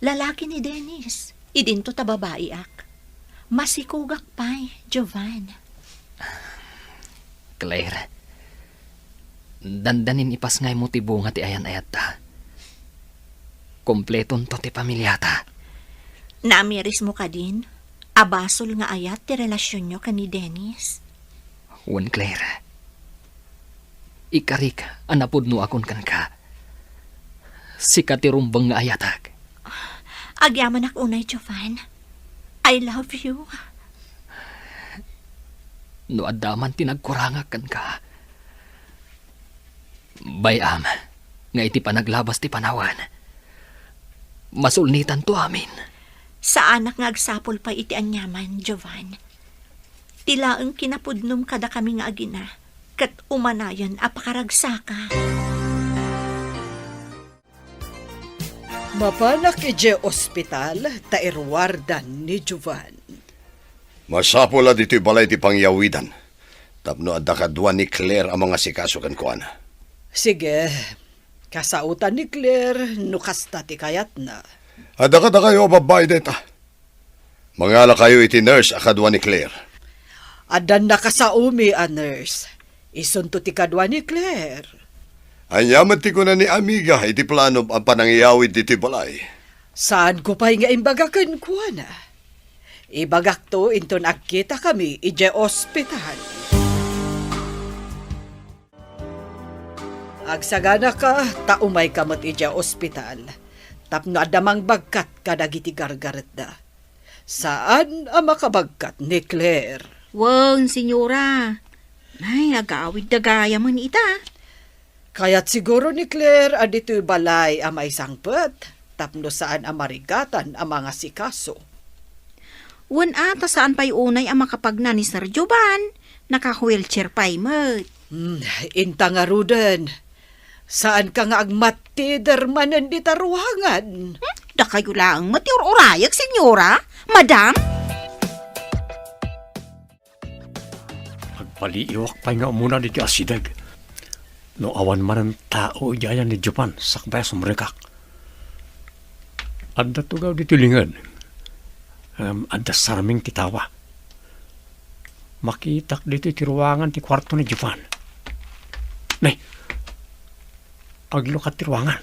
Lalaki ni Dennis, idinto ta babaiak. Masikogak pay, Jovan. Claire, dandanin ipasngaymo ti bunga ti ayan-ayatta. Kompletonto ti pamiliata. Naamirismo kadin a basol nga ayat ti relasionyo ken ni Dennis? Wen, Claire. Ikarik a napudnoakon kenka. Sika ti rumbeng nga ayatek. Agyamanak unay, Jovan. I love you. No adda man ti nagkurangak kenka, bay-am nga iti panaglabas ti panawen, masulnitanto amin. Saanak nga agsapul pay iti aniaman, Jovan. Ti laeng kinapudnom kadakami nga agina, ket umanayon a pakaragsaka. Mapanak idiay ospital ta iruardan ni Jovan. Masapul a ditoy balay ti pangyawidan, tapno adda kadua ni Claire a mangasikaso kenkuana. Sige, kasaotan ni Claire no kasta ti kayatna. Adda kadakayo a babbai dayta. Mangalakayo iti nurse a kadua ni Claire. Addan nakasaomi a nurse. Isunto ti kadua ni Claire. Ania met ti kuna ni amiga iti planom a panangyawid ditoy balay? Saanko pay nga imbaga kenkuana. Ibagakto inton agkitakami idiay ospital. Agsaganaka ta umayka met idiay ospital tapno adda mangbagkat kadagiti gargaretda. Saan a makabagkat ni Claire. Wen, senyora. Ay, agawidda gayamen ita. Kayat siguro ni Claire a ditoy balay a maisangpet, tapno saan a marigatan a mangasikaso. Wen a, ta saan pay unay a makapagna ni Sir Jovan. Naka-wheelchair pay met. Hmm, inta ngaruden. Saanka nga agmattider manen dita ruangan? Hmm? Dakayo laeng met ti ur-urayek, senyora? Madam? Agpaliiwak pay nga umuna ditoy asideg. No awan manen tao idiay ni Jovan, sakbay a sumrekak. Adda tugaw ditoy linged. Ngem adda sarming ti tawa. Makitak ditoy ti ruangan ti kuarto ni Jovan. Nay, aglukat ti ruangan.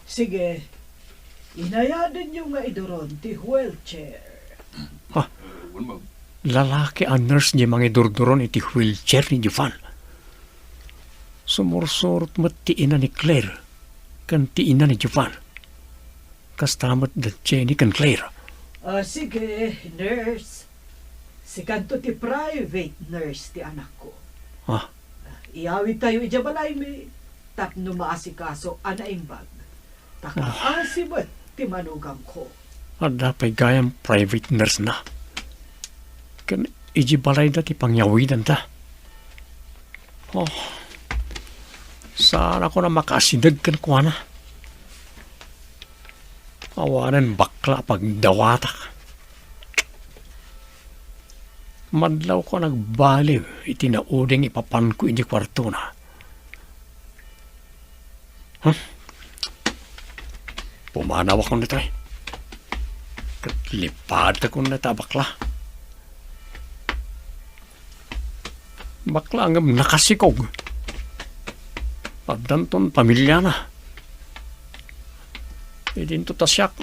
Sige, inayadenyo nga iduron ti wheelchair. Ha? Lalaki a nurse diay mangidurduron iti wheelchair ni Jovan. Sumursurot met ti ina ni Claire ken ti ina ni Jovan. Kasta met da Jenny ken Claire. Ah, sige, nurse. Sikanto ti private nurse ti anakko. Ah. Iyawidtayo idiay balaymi tapno maasikaso a naimbag. Ta kaasi met ti manugangko. Adda pay gayam private nurse na. Ken idiay balayda ti pangyawidanda. Oh, saanakon a makaasideg kenkuana. Awanen bakla a pagdawatak. Madlawko a nagbaliw iti nauding ipapanko idiay kuartona. Hmm? Pumanawakon ditoy. Ket lipadakon dayta a bakla. Bakla ngem nakasikog. Addanton pamiliana. Idinto ta siak,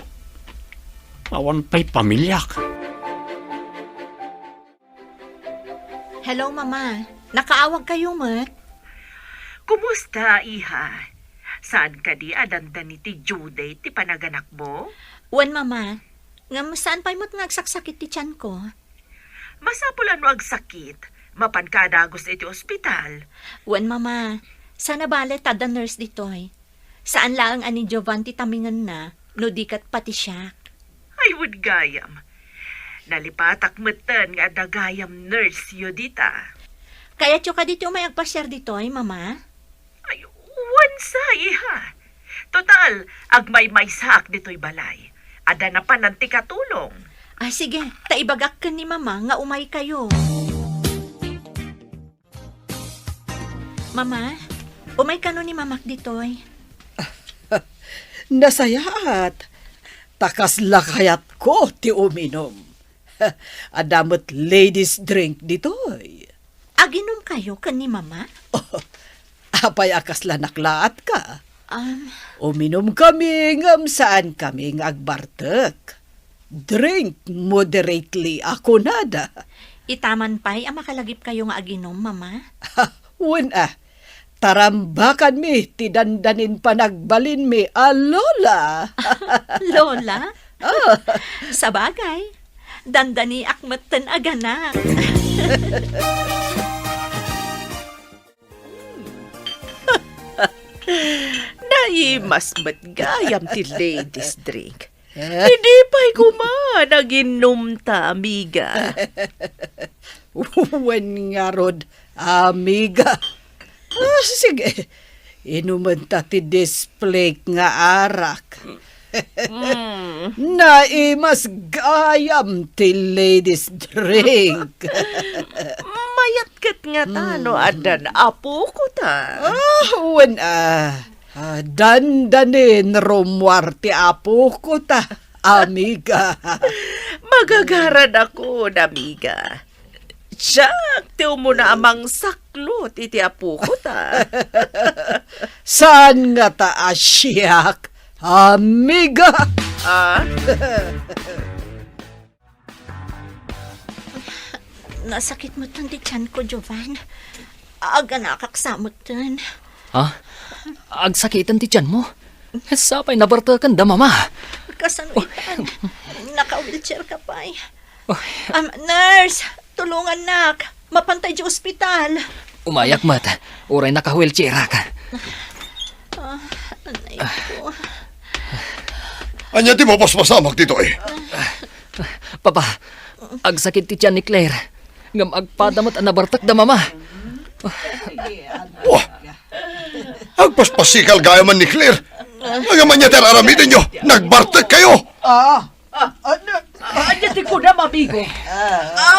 awan pay pamiliak. Hello, Mama. Nakaawagkayo met? Kumusta, iha? Saan kadi a dandani ti due date ti panaganakmo? Wen, Mama. Ngem saan pay met nga agsaksakit ti tianko. Masapul a no agsakit, mapanka a dagus iti ospital. Wen, Mama. Saan a bale ta adda nurse ditoy. Saan laeng a ni Jovan ti tamingenna, no di ket pati siak. Ay, wen gayam. Nalipatak metten nga adda gayam nurse-yo dita. Kayatyo kadi ti umay agpasiar ditoy, Mama? Ay, wen sa, iha. Total, agmaymaysaak ditoy balay. Adda napanan ti katulong. Ah, sige, ta ibagak ken ni Mama nga umaykayo. Mama, umay kano ni Mamak ditoy? Nasayaat. Ta kasla kayatko ti uminum. Adda met ladies drink ditoy. Aginumkayo ken ni Mama? Apay a kasla naklaatka? Um, Uminumkami ngem saankami nga agbartek. Drink moderately a kunada. Itaman pay a makalagipkayo nga aginum, Mama? Wen a, tarambakanmi ti dandanin panagbalinmi a Lola. Lola? Oh. Sabagay, dandaniak metten a ganak. Naimas met gayam ti ladies drink. Idi pay koma naginumta, amiga. Wen ngarud, amiga. Ah, sige, inumenta ti displake nga arak. Mm. Naimas gayam ti ladies drink. Mayat ket ngata no addan apokota. Ah, wen a. Ah, dandanin rummuar ti apokota, amiga. Magagaradakon, amiga. Siak ti umuna a mangsaklot iti apokota. Saan ngata a siak, amiga? Ah? Nasakit metten ti tianko, Jovan. Aganakak sa metten. Ha? Agsakiten ti tianmo? Sapay nabarteken da Mama. Kasano itan? Naka-wheelchair ka pay. Oh. Um, nurse, tulungannak. Mapantay di ospital. Umayak met. Uray naka-wheelchairak. Ah, anay ko. Ania ti mapaspasamak ditoy? Papa, agsakit ti tian ni Claire. Ngem agpada met a nabartek da Mama. Wah! Agpaspasikal gayam ni Claire. Ngem ania ti ar-aramidenyo? Nagbartek kayo! Ah, ah, ano, ania ti kunam, amigo?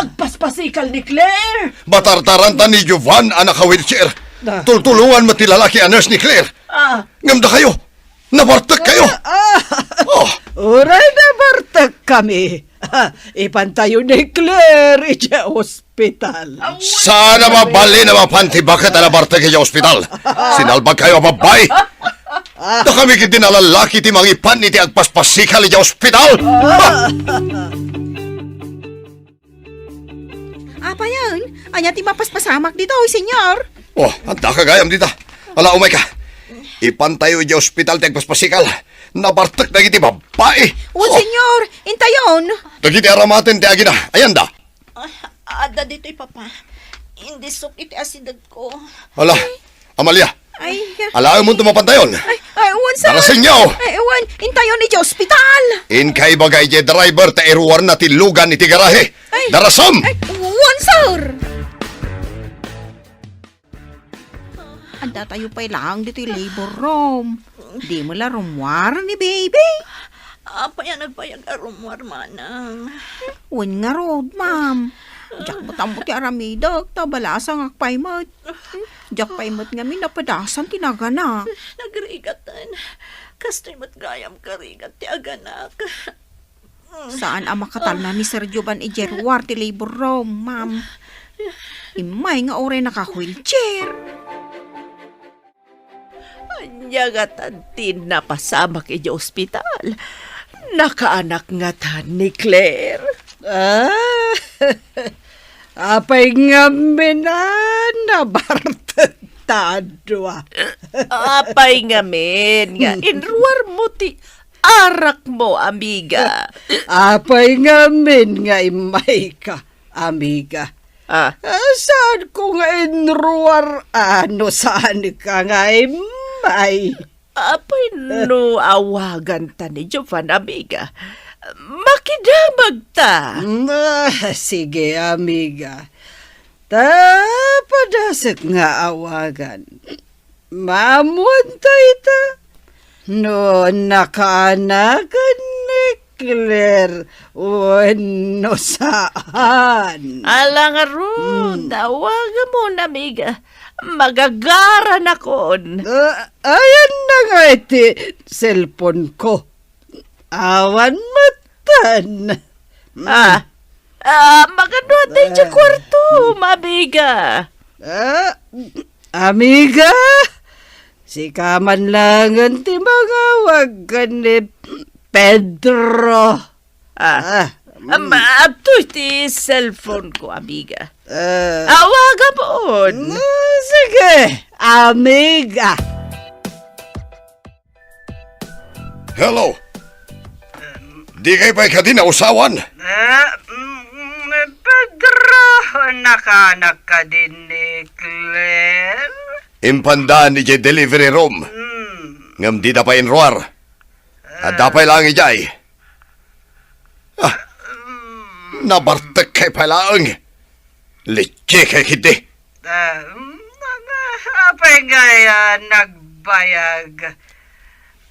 Agpaspasikal ni Claire? Batartaranta ni Jovan a naka-wheelchair. Ah. Tultulongan met ti lalaki a nurse ni Claire. Ah. Ngem dakayo, nabartek kayo. Ah. Oh. Uray nabartek kami. Ipantayo ni Claire idiay ospital. Saan a mabalin a mapan ti baket a nabartek idiay ospital. Sinalbag kayo a babbai. Dakami ketdi a lallaki ti mangipan iti agpaspasikal idiay ospital. Apayen, ania ti mapaspasamak ditoy, Senyor? Oh, adda ka gayam dita. Ala, umayka. Ipantayo idiay ospital ti agpaspasikal. Nabartek dagiti babbai. Oh, Senyor, intayon. Dagiti aramaten ti agina. Ayanda. Ah, adda ditoy, Papa. Indisok iti asidegko. Ala, Amalia. Ay. Alaemon ti mapantayon. Ay, ay, wen, sir. Darasenyo. Ay, wen, intayon iti ospital. Inka ibaga iti driver ta iruarna ti lugan iti garahe. Ay. Darasem. Ay, wen, sir. Adda tayo pay laeng ditoy labor room. Dimo la rummuar ni baby. Apay a nagbayag a rummuar, manang? Wen ngarud, ma'am. Diak met ammo ti aramidek, ta balasangak pay met. Diak pay met ngamin napadasan ti naganak. Nagrigaten. Kastoy met gayam karigat ti aganak. Saan a makatalna ni Sir Jovan idiay ruar ti labor room, ma'am. Immay nga uray naka-wheelchair. Ania ngatan ti napasamak idiay ospital? Nakaanak ngatan ni Claire? Ah, apay ngamin a nabartek ta dua? Apay ngamin nga inruarmo ti arakmo, amiga? Apay ngamin nga immayka, amiga? Ah. Ah, saanko nga inruar, ah, no saanka nga immay? Apay no awaganta ni Jovan, amiga? Makidamagta. Mm, ah, sige, amiga. Ta padasek nga awagan. Maammuanta ita no nakaanakan ni Claire wenno saan. Ala ngarud, hmm, awagamon, amiga. Magagaranakon. Ah, ayanna nga iti cellphone ko. Awan metten. Ah, ah, magano ti idiay kuarto, amiga? Ah, amiga, sika man laengen ti mangawag ken ni Pedro. Ah, ah, am, adtoy ti cellphone ko, amiga. Ah. Awagamon. Mm, sige, amiga. Hello. Di kay pay kadi nausawan? Eh, mm, Pedro, nakaanak kadi ni Claire? Impandaan idiay delivery room. Hmm. Ngem dida pay inruar. Adda pay laeng idiay. Ah, nabartek kay pay laeng. Litsi kay ketdi. Ah, mm, apay ngay a nagbayag?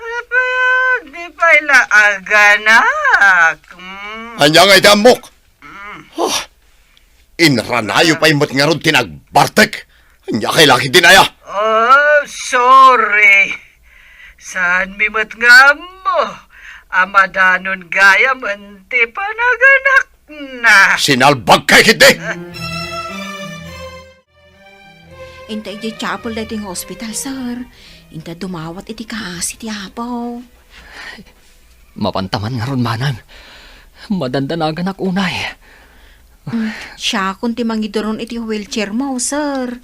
Apay a di pay la aganak? Mm. Ania ngay ti ammok? Mm. Ah, inranayo pay met ngarud ti nagbartek. Ania kay la ketdin aya? Oh, sorry. Saanmi met nga ammo a madanon gayam ti panaganakna. Sinalbag kay ketdi! Inta idiay chapel daytoy nga ospital, sir. Inta dumawat iti kaasi ti Apo. Mapanta man ngarud, manang. Madandanaganak unay. Mm, siakon ti mangiduron iti wheelchair mo, sir.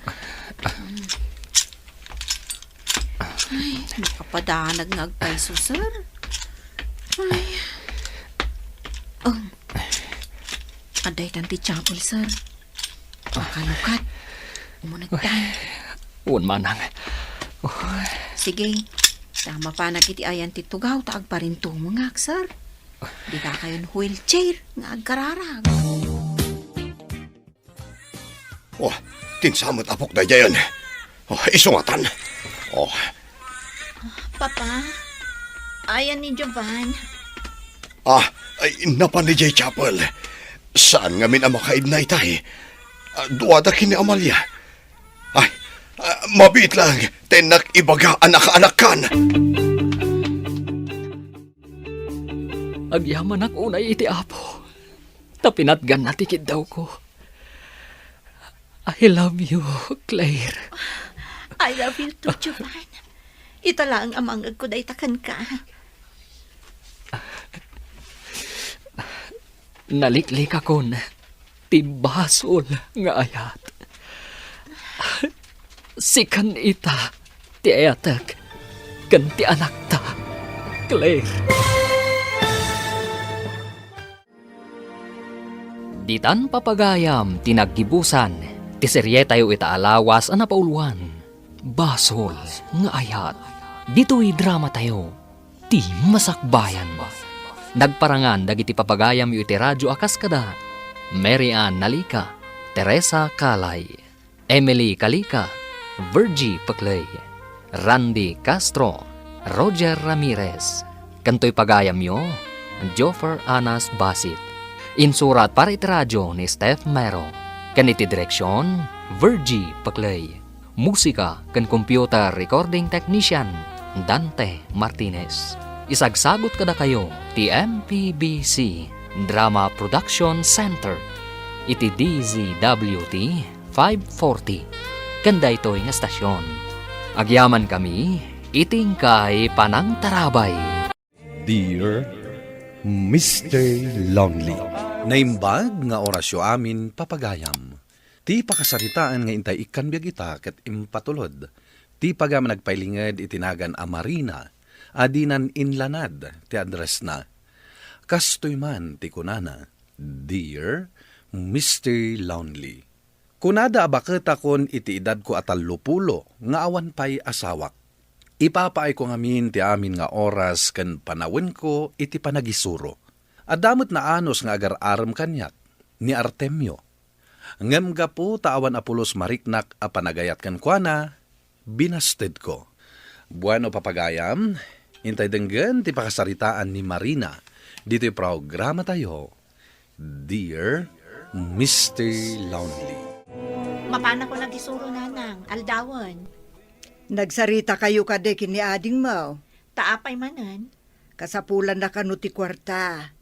Ay, makapadanag nga agpayso, sir. Ay. Oh. Adda itan ti chapel, sir. Makalukat. Umunegtan. Wen, manang. Oh. Sige. Ta mapanak iti ayan ti tugaw ta agparintumengak, sir. Dika kayon wheelchair nga agkararag. Oh, tinsamet apok daydiayen. Oh, isungatan. Oh. Papa, ayan ni Jovan. Ah, ay, napan idiay chapel. Saan ngamin a makaidna itay? Ah, duada ken ni Amalia. Ay, ah, mabiit lang, tennak ibaga a nakaanakkan. Agyamanak unay iti Apo, ta pinatganna ti kiddawko. I love you, Claire. I love you too, Jovan. Ita laeng a mangngegko dayta kenka. Naliklikakon ti basol nga ayat. Sikan ita ti ayatek ken ti anakta, Claire. Ditan papagayam ti naggibusan ti serietayo ita a lawas a napauluan, Basol nga Ayat. Ditoy dramatayo, ti masakbayan. Nagparangan dagiti papagayamyo iti radio a kas kada Mary Ann Nalica, Teresa Calay, Emily Calica, Virgie Pecley, Randy Castro, Roger Ramirez, ken toy pagayamyo, Joffer Anas Basit. Insurat para iti radio ni Steph Mero, ken iti direksion, Virgie Pecley. Musika ken computer recording technician, Dante Martinez. Isagsagut kadakayo ti M P B C Drama Production Center iti D Z W T five forty ken daytoy nga estasion. Agyamankami iti inkay panangtarabay. Dear Mister Lonely. Naimbag nga orasyo amin, papagayam. Ti pakasaritaan nga intay ikkan biag ita ket impatulod ti pagayam a nagpailinged iti nagan a Marina a dinan inlanad ti addressna. Kastoy man ti kunana, Dear Mister Lonely. Kunada a baketakon iti edadko a tallopulo nga awan pay asawak. Ipapaayko ngamin ti amin nga oras ken panawenko iti panagisuro. Adda met naanus nga agar-arem kaniak, ni Artemio. Ngem gapu ta awan a pulos mariknak a panagayat kenkuana, binastedko. Bueno, papagayam, intay denggen ti pakasaritaan ni Marina ditoy programatayo, Dear Mister Lonely. Mapanakon agisuro, nanang, aldawen. Nagsaritakayo kadi ken ni adingmo? Ta apay manen? Kasapulanna kano ti kuarta.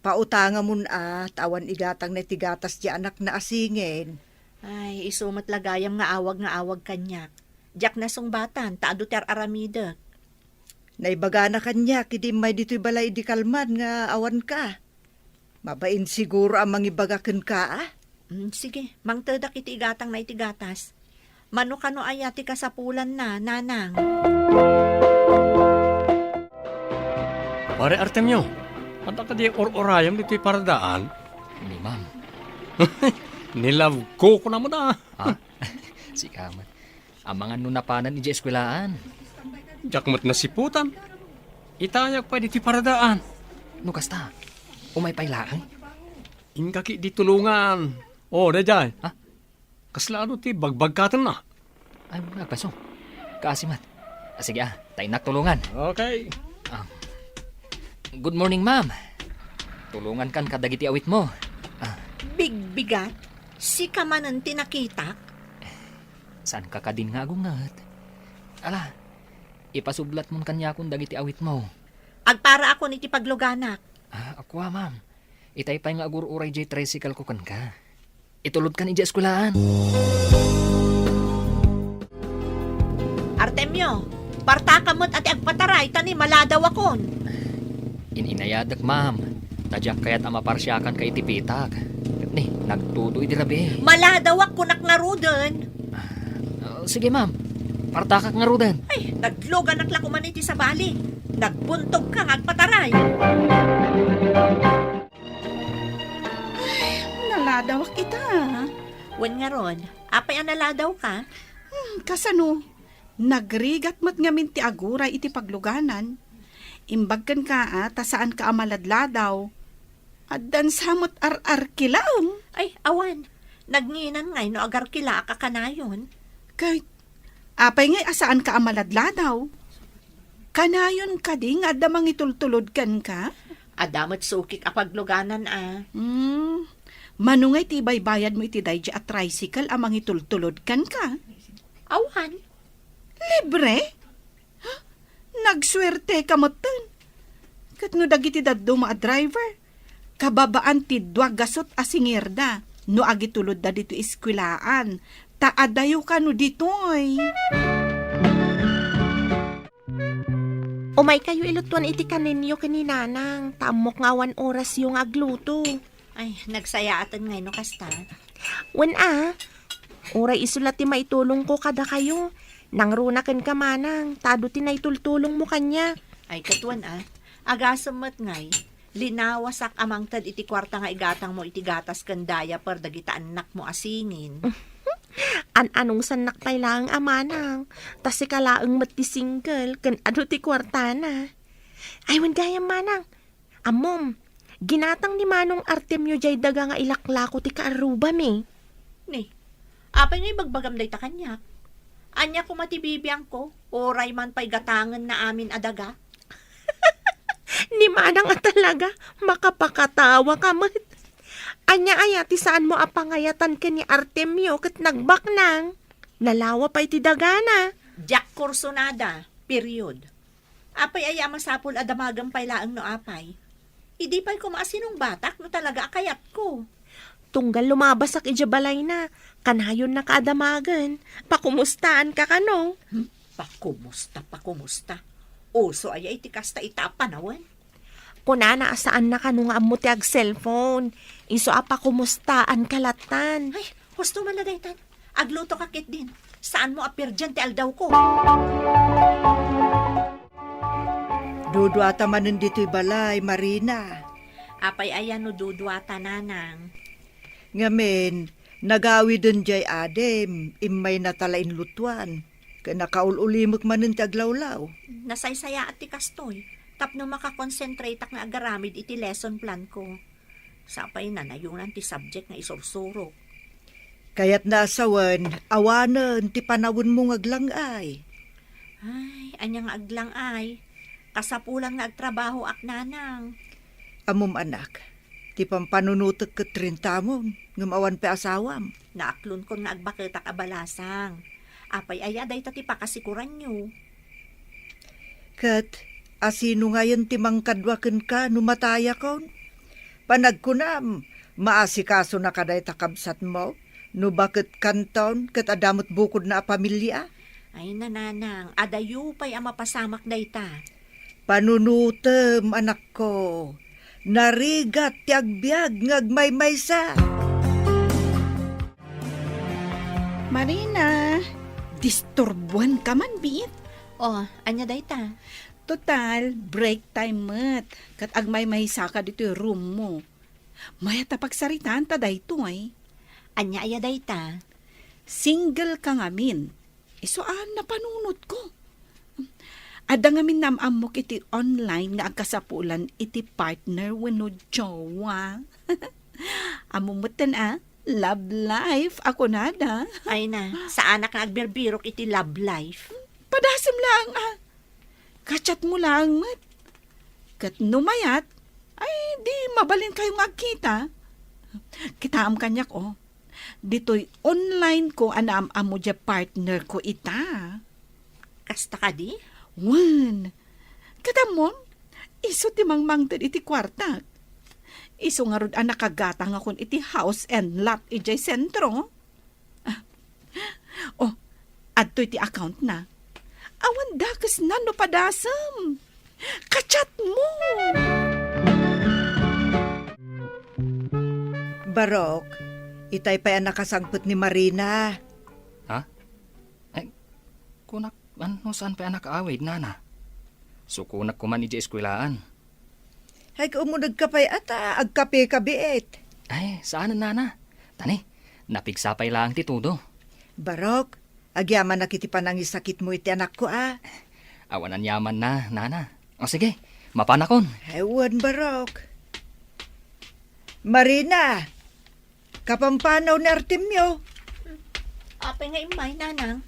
Pautangamon a, ta awan igatangna iti gatas ti anakna a singin. Ay, isu met la gayam nga awag nga awag kaniak. Diak nasungbatan, ta adu ti ar-aramidek. Naibagana kaniak idi immay ditoy balay idi kalman nga awanka. Mabain siguro a mangibaga kenka, a? Mm, sige, mangtedak iti igatangna iti gatas. Mano kano aya ti kasapulanna, nanang? Pare Artemio, adda kadi or-orayam ditoy paradaan? Ni ma'am. Ni love ko, kunam met a. Ha? Sika man. Amangan no napanan idiay eskuelaan. Diak met nasiputan. Itayak pay ditoy paradaan. No kasta, umay pay laeng. Inka ketdi tulongan. O, daydiay. Ha? Kasla adu ti bagbagkatenna? Ay, agpaso. Kaasi met. Ah, sige, ah, ta innak tulongan. Okay. Ah. Good morning, ma'am. Tulongankan kadagiti awitmo. Ah. Bigbigat, sika manen ti nakitak? Saanka kadin nga agunget? Ala, ipasublatmon kaniakon dagiti awitmo. Agparaakon iti pagluganak. Ah, kua, ma'am. Itay pay nga agur-uray diay tricycle ko kenka. Itulodkan idiay eskuelaan. Artemio, partakam met a ti agpataray ta ni maladawakon. In-inayadek, ma'am. Ta diak kayat a maparsiakanka iti pitak. Ket ni, nagtudo idi rabii. Maladawak kunak ngaruden. Ah, sige, ma'am. Partakak ngaruden. Ay, nagluganak la koman iti sabali. Nagbuntogka nga agpataray. Ay, naladawak ita. Wen ngarud, apay a naladawka? Hmm, kasano? Nagrigat met ngamin ti aguray iti pagluganan. Imbag kenka a ta saanka a maladladaw. Addan sa met ar-arkilaem. Ay, awan. Nagnginan ngay no agarkilaak a kanayon. Kay, apay ngay a saanka a maladladaw? Kanayon kadi nga adda mangitultulod kenka? Adda met sukik a pagluganan a. Hmm. Mano ngay ti ibaybayadmo iti daydi a tricycle a mangitultulod kenka? Awan. Libre? Nagsuerteka metten. Ket no dagiti dadduma a driver, kababaan ti dua gasut a singirda no agitulodda ditoy eskuelaan, ta adayo kano ditoy. Umaykayo ilutuan iti kanenyo ken ni Nanang, ta ammok nga awan orasyo nga agluto. Ay, nagsayaaten ngay no kasta. Wen a, uray isu la ti maitulongko kadakayo. Nangruna kenka, Manang, ta adu ti naitultulongmo kaniak. Ay, ket wen a, agasem met ngay, linawasak a mangted iti kuarta nga igatangmo iti gatas ken diaper dagiti annakmo a singin. An-anusannak pay laeng a, Manang, ta sika laeng met ti single ken adu ti kuartana. Ay, wen gayam, Manang, ammom, ginatang ni Manong Artemio jay daga nga ilaklako ti kaarrubami. Ni, apay nga ibagbagam dayta kaniak? Ania koma ti bibiangko? Uray man pay gatangenna amin a daga? Ni Manang a talaga, makapakatawa ka met. Ania aya ti saanmo a pangayatan ken ni Artemio ket nagbaknang? Nalawa pay ti dagana. Diak kursunada, period. Apay aya a masapul a damagem pay laeng no apay? Idi pay koma a sinungbatak no talaga a kayatko. Tunggal lumabasak idiay balayna, kanayonnaka a damagen. Pakumustaanka kano? Hmm? Pakumusta, pakumusta. Uso aya iti kasta ita a panawen? Kunana a saanna kano nga ammo ti ag-cellphone. Isu a pakumustaanka lattan. Ay, husto man la daytan. Aglutoka ketdin. Saanmo a perdian ti aldawko. Duduata manen ditoy balay, Marina. Apay aya no duduata, Nanang? Ngamin, nagawiden jay adim, immaynata la inlutuan, ken nakaul-ulimek manen ti aglawlaw. Nasaysayaat ti kastoy, tapno makakonsentrateak nga agaramid iti lesson plan ko. Sapay nanayonan ti subject nga isursurok. Kayatna a sawen, awanen ti panawenmo nga aglang-ay. Ay, ania nga aglang-ay? Kasapulan nga agtrabahoak, Nanang. Ammom, anak, ti pampanunotek ket rintamon, ngem awan pay asawam. Naaklonkon nga agbaketak a balasang. Apay aya dayta ti pakasikuranyo? Ket asino ngayen ti mangkadua kenka no matayakon? Panagkunam, maasikasonaka dayta kabsatmo no baket kanton ket adda met bukodna a pamilia? Ay, Nanang, adayo pay a mapasamak dayta. Panunotem, anakko. Narigat ti agbiag nga agmaymaysa. Marina, disturbuanka man, biit. Oh, ania dayta? Total, break time met. Ket agmaymaysaka ditoy room mo. Mayat a pagsaritaanta daytoy. Ania aya dayta? Single ka ngamin. Isu a napanunotko. Adda ngamin naam-ammok iti online nga agkasapulan iti partner wenno jowa. Ammom metten a, love life a kunada. Ay na, saanak nga agbirbirok iti love life. Padasem laeng a. Ka-chat mo laeng met. Ket no mayat, ay di mabalinkayo nga agkita. Kitaem kaniak, oh. Ditoy online ko a naam-ammo diay partner ko ita. Kasta kadi? Wen. Ket ammom, isu ti mangmangted iti kuartak. Isu ngarud a nakagatangakon iti house and lot idiay sentro. Ah. Oh, adtoy ti account na. Awan dakesna no padasem. Ka-chat mo. Barok, itay pay a nakasangpet ni Marina. Ha? Ay, kunak, ano saan pay a nakaawid, Nana? Sukonak kuman idiay eskwelaan. Ay, kaummunegka pay ata, agkapeka biit. Ay, saan, Nana. Tani, napigsa pay laeng ti tudo. Barok, Agyamanak iti panangisakitmo iti anakko, a. Awan aniamanna, nana. O sige, mapanakon. Ay, wen, barok. Marina, kapampanaw ni Artemio. Apay nga immay, nanang?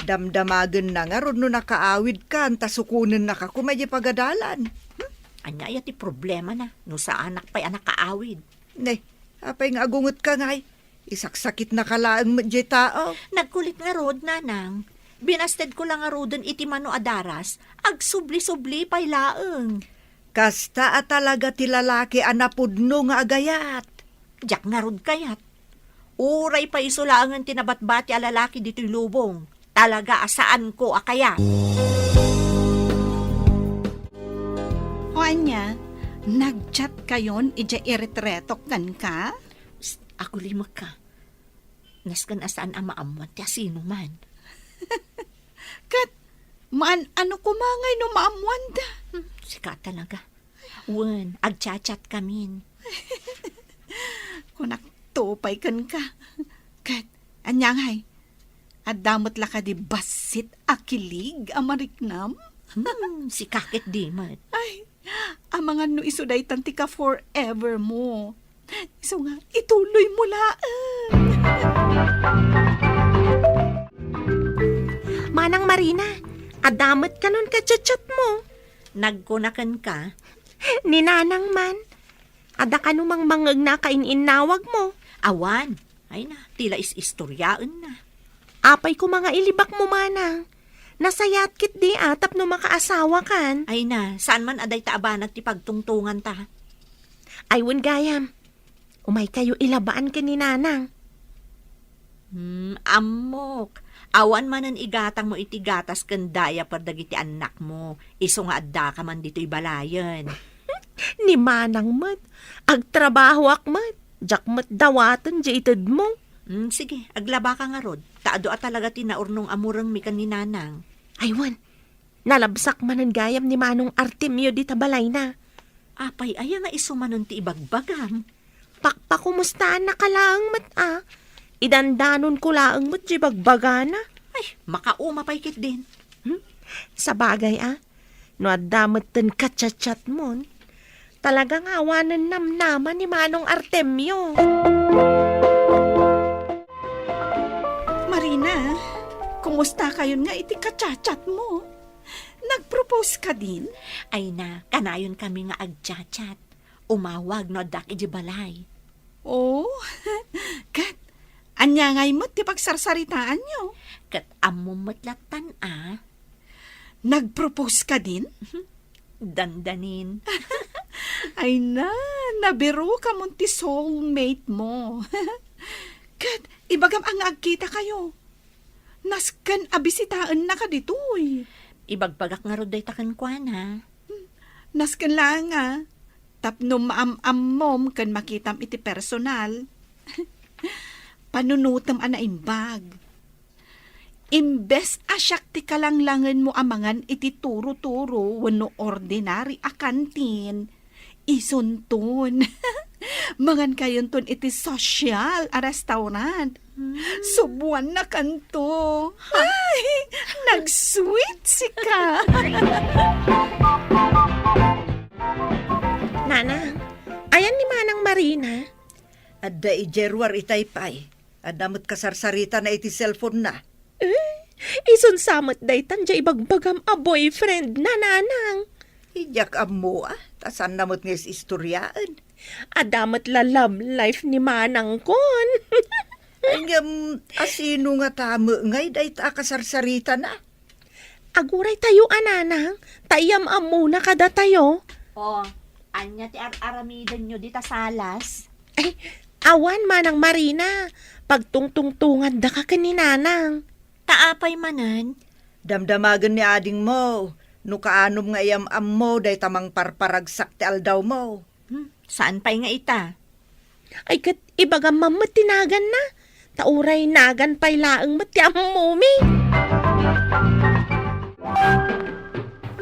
Damdamagenna ngarud no nakaawidkan, ta sukonennaka koma idiay pagadalan. Hmm? Ania aya ti problemana no saanak pay a nakaawid? Ne, apay nga agungetka ngay? Isaksakitnaka laeng met diay tao. Nagkulit ngarud, nanang. Binastedko la ngaruden iti mano a daras, agsubli-subli pay laeng. Kasta a talaga ti lalaki a napudno nga agayat. Diak ngarud kayat. Uray pay isu laengen ti nabatbati a lalaki ditoy lubong. Talaga a saanko a kayat. O ania, nag-chat kayon idiay iretretok kenka? Psst, agulimekka. Nasken a saan a maammuan ti asinoman. Ket maan-ano koma ngay no maammuanda? Hmm, sika talaga. Wen, agchat-chat kamin. Kunak to pay kenka. Ket, ania ngay? Adda met la kadi bassit a kilig a mariknam? Hmm, sika ket di met. Ay, amangan no isu daytan ti ka-forever mo. Isu nga, ituloy mo laeng. Manang Marina, adda met kanon ka-chat-chat mo? Nagkuna kenka? Ni Nanang man. Adda kano mangmangngegna a kain-innawag mo? Awan. Ay na, ti la is-istoriaenna. Apay koma nga ilibak mo, Manang? Nasayaat ketdi a tapno makaasawakan. Ay na, saan man a dayta a banag ti pagtungtonganta? Ay, wen gayam. Umaykayo ilabaan ken ni Nanang. Hmm, ammok. Awan manen igatangmo iti gatas ken diaper dagiti annakmo, isu nga addaka man ditoy balayen. Ni Manang met, agtrabahoak met, diak met dawaten diay itedmo. Hmm, sige, aglabaka ngarud, ta adu a talaga ti naurnong a murengmi ken ni Nanang. Ay wen, nalabsak manen gayam ni Manong Artemio dita balayna. Apay aya nga isu manen ti ibagbagam? Pakpakumustaannaka laeng met a. Idandanonko laeng met diay bagbagana. Ay, makauma pay ketdin. Hmm? Sabagay a, no adda metten ka-chat-chatmon, talaga nga awanen namnama ni Manong Artemio. Marina, kumusta kayon nga iti ka-chat-chatmo? Nag-propose kadin? Ay na, kanayon kami nga ag-chat-chat. Umawag no addak idiay balay. Oh, ket ania ngay met ti pagsarsaritaanyo? Ket ammom met lattan a. Nag-propose kadin? Dandanin. Ay na, nabirukamon ti soulmate mo. Ket ibagam a nga agkitakayo. Nasken a bisitaennaka ditoy. Ibagbagak ngarud dayta kenkuana. Hmm, nasken laeng a, tapno maam-ammom ken makitam iti personal. Panunotem a naimbag. Imbes a siak ti kalanglangenmo a mangan iti turo-turo wenno ordinary a kantin, isunton. Mangankayonton iti sosyal a restaurant. Hmm. Subuannakanto. Ay, nag-sweet sika. Nanang, ayan ni Manang Marina? Adda idiay ruar itay pay. Adda met kasarsaritana iti cellphone-na. Eh, isun sa met daytan diay ibagbagam a boyfriend na, Nanang. Diak ammo a, ta saanna met nga is-istoriaen. Adda met la love life ni Manangkon. Ay, ngem, asino ngata met ngay dayta a kasarsaritana? Aguray tayo a, Nanang, ta iyam-ammona kadatayo. O, ania ti ar-aramidenyo dita salas? Ay, awan, Manang Marina. Pagtungtungtungandaka ken ni Nanang. Ta apay manen? Damdamagen ni adingmo no kaanom nga iyam-ammo dayta mangparparagsak ti aldawmo. Hmm, saan pay nga ita? Ay, ket ibagam man met ti naganna. Ta uray nagan pay laeng met ti ammomi.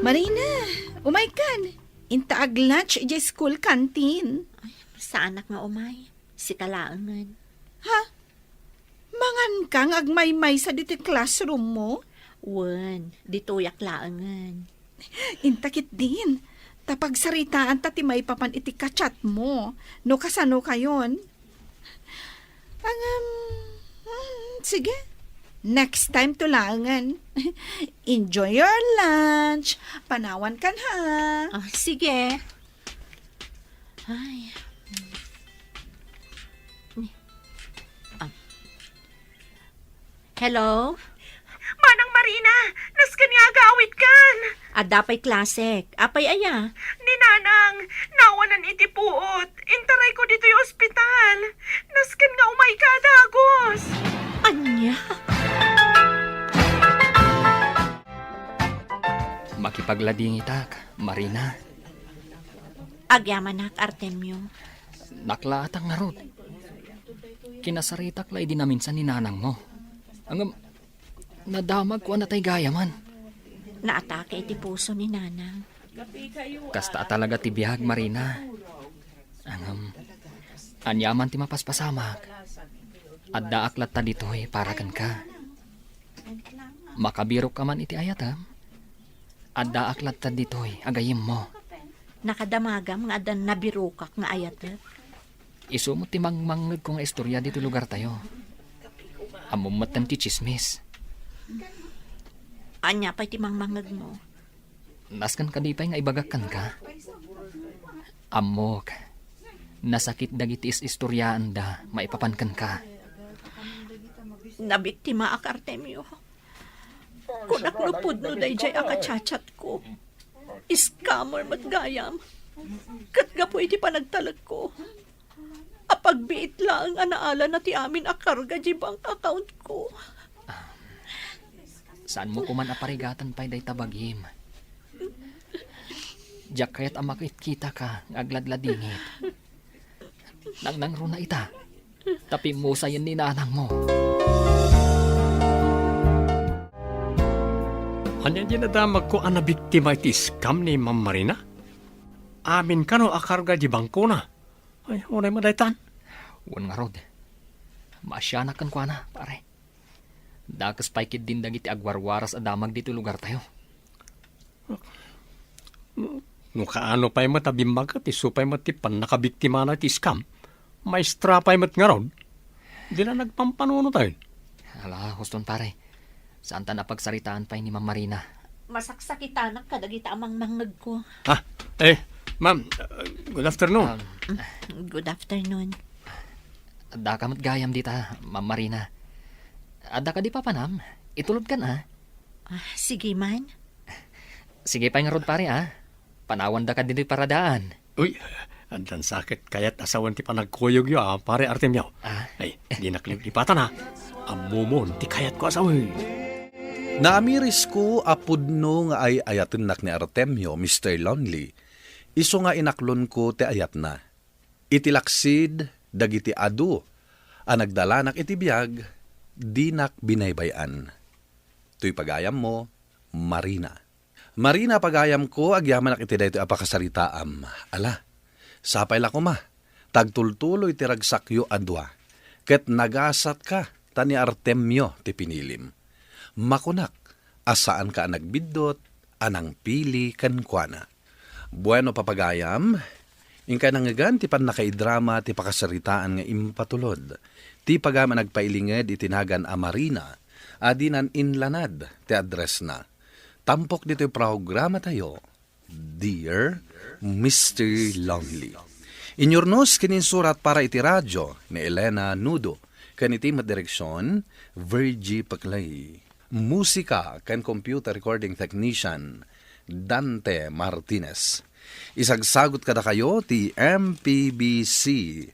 Marina, umaykan. Inta ag-lunch idiay school canteen. Ay, saanak nga umay. Sika laengen. Ha? Panganka nga agmaymaysa ditoy classroom mo? Wen, ditoyak laengen. Inta ketdin, ta pagsaritaanta ti maipapan iti ka-chat mo, no kasano kayon. Angam, hmm, sige. Next time to laengen. Enjoy your lunch. Panawan kan, ha? Ah, sige. Ay. Ah. Hello? Manang Marina, nasken nga agawidkan. Adda pay klasek. Apay aya? Ni Nanang, nawanan iti puot. Intarayko ditoy ospital. Nasken nga umayka a dagus. Ania? Makipagladingitak, Marina. Agyamanak, Artemio. Naklaatak ngarud. Kinasaritak la idi naminsan ni nanangmo. Ngem, nadamagko a natay gayamen. Naatake iti puso ni Nanang. Kasta a talaga ti biag, Marina. Ngem, aniaman ti mapaspasamak, addaak latta ditoy para kenka. Makabirokka man iti ayatem, addaak latta ditoy a gayyemmo. Nakadamagam nga adda nabirokak nga ayatek. Isu met ti mangmangngegko nga istorya ditoy lugartayo. Ammom metten ti tsismis. Ania pay ti mangmangngegmo? Nasken kadi pay nga ibagak kenka? Ammok, nasakit dagiti is-istoryaanda maipapan kenka. Nabiktimaak, Artemio. Kunak no pudno daydiay a ka-chat-chatko. Scammer met gayam. Ket gapu iti panagtalekko, apagbiit laeng a naalana ti amin a karga di bank account-ko. Saanmo koman a parigaten pay dayta bagim. Diak kayat a makitkitaka nga agladladingit. Nangnangruna ita, ta pimmusayen ni nanangmo. Ania diay nadamagko a nabiktima iti scam ni Ma'am Marina? Amin kano a karga di bangkona? Ay, unay madaytan. Wen ngarud. Maasianak kenkuana, pare. Dakes pay ketdin dagiti agwarwaras a damag ditoy lugartayo. No kaano pay met a bimmaget, isu pay met ti pannakabiktimana iti scam. Maestra pay met ngarud. Dina nagpampanunot ay. Ala, huston pare. Saanta a pagsaritaan pay ni Ma'am Marina. Masaksakitanak kadagita a mangmangngegko. Ah, eh, ma'am, uh, good afternoon. Um, Good afternoon. Addaka met gayam dita, Ma'am Marina. Adda kadi papanam? Itulodkan, a? Ah, sige man. Sige pay ngarud, pare, a. Panawandaka ditoy paradaan. Uy, addan sa ket kayat a sawen ti panagkuyogyo, a, Pare Artemio. Ah? Ay, dinak liplipatan, a. Ammomon ti kayatko a sawen. Naamirisko a pudno nga ay-ayatennak ni Artemio, Mister Lonely. Isu nga inaklonko ti ayatna. Iti laksid dagiti adu a nagdalanak iti biag, dinak binaybay-an. Toy pagayammo, Marina. Marina, pagayamko, agyamanak iti daytoy a pakasaritaam. Ala, sapay la koma, ta agtultuloy ti ragsakyo a dua, ket nagasatka ta ni Artemio ti pinilim. Makunak a saanka a nagbiddut a nangpili kenkuana. Bueno, papagayam, inkay nangngegan ti pannakaidrama ti pakasaritaan nga impatulod. Ti pagayam a nagpailinged iti nagan a Marina, a dinan inlanad ti addressna. Tampok ditoy programatayo, Dear Mister Lonely. Inyurnos ken insurat para iti radio ni Elena Nudo, ken iti met direksion, Virgie Peclay. Musika ken computer recording technician, Dante Martinez. Isagsagut kadakayo ti M P B C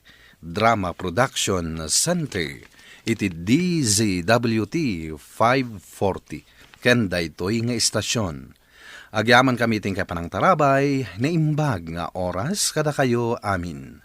Drama Production Center iti D Z W T five forty ken daytoy nga istasion. Agyamankami iti inkay panangtarabay, naimbag nga oras kadakayo amin.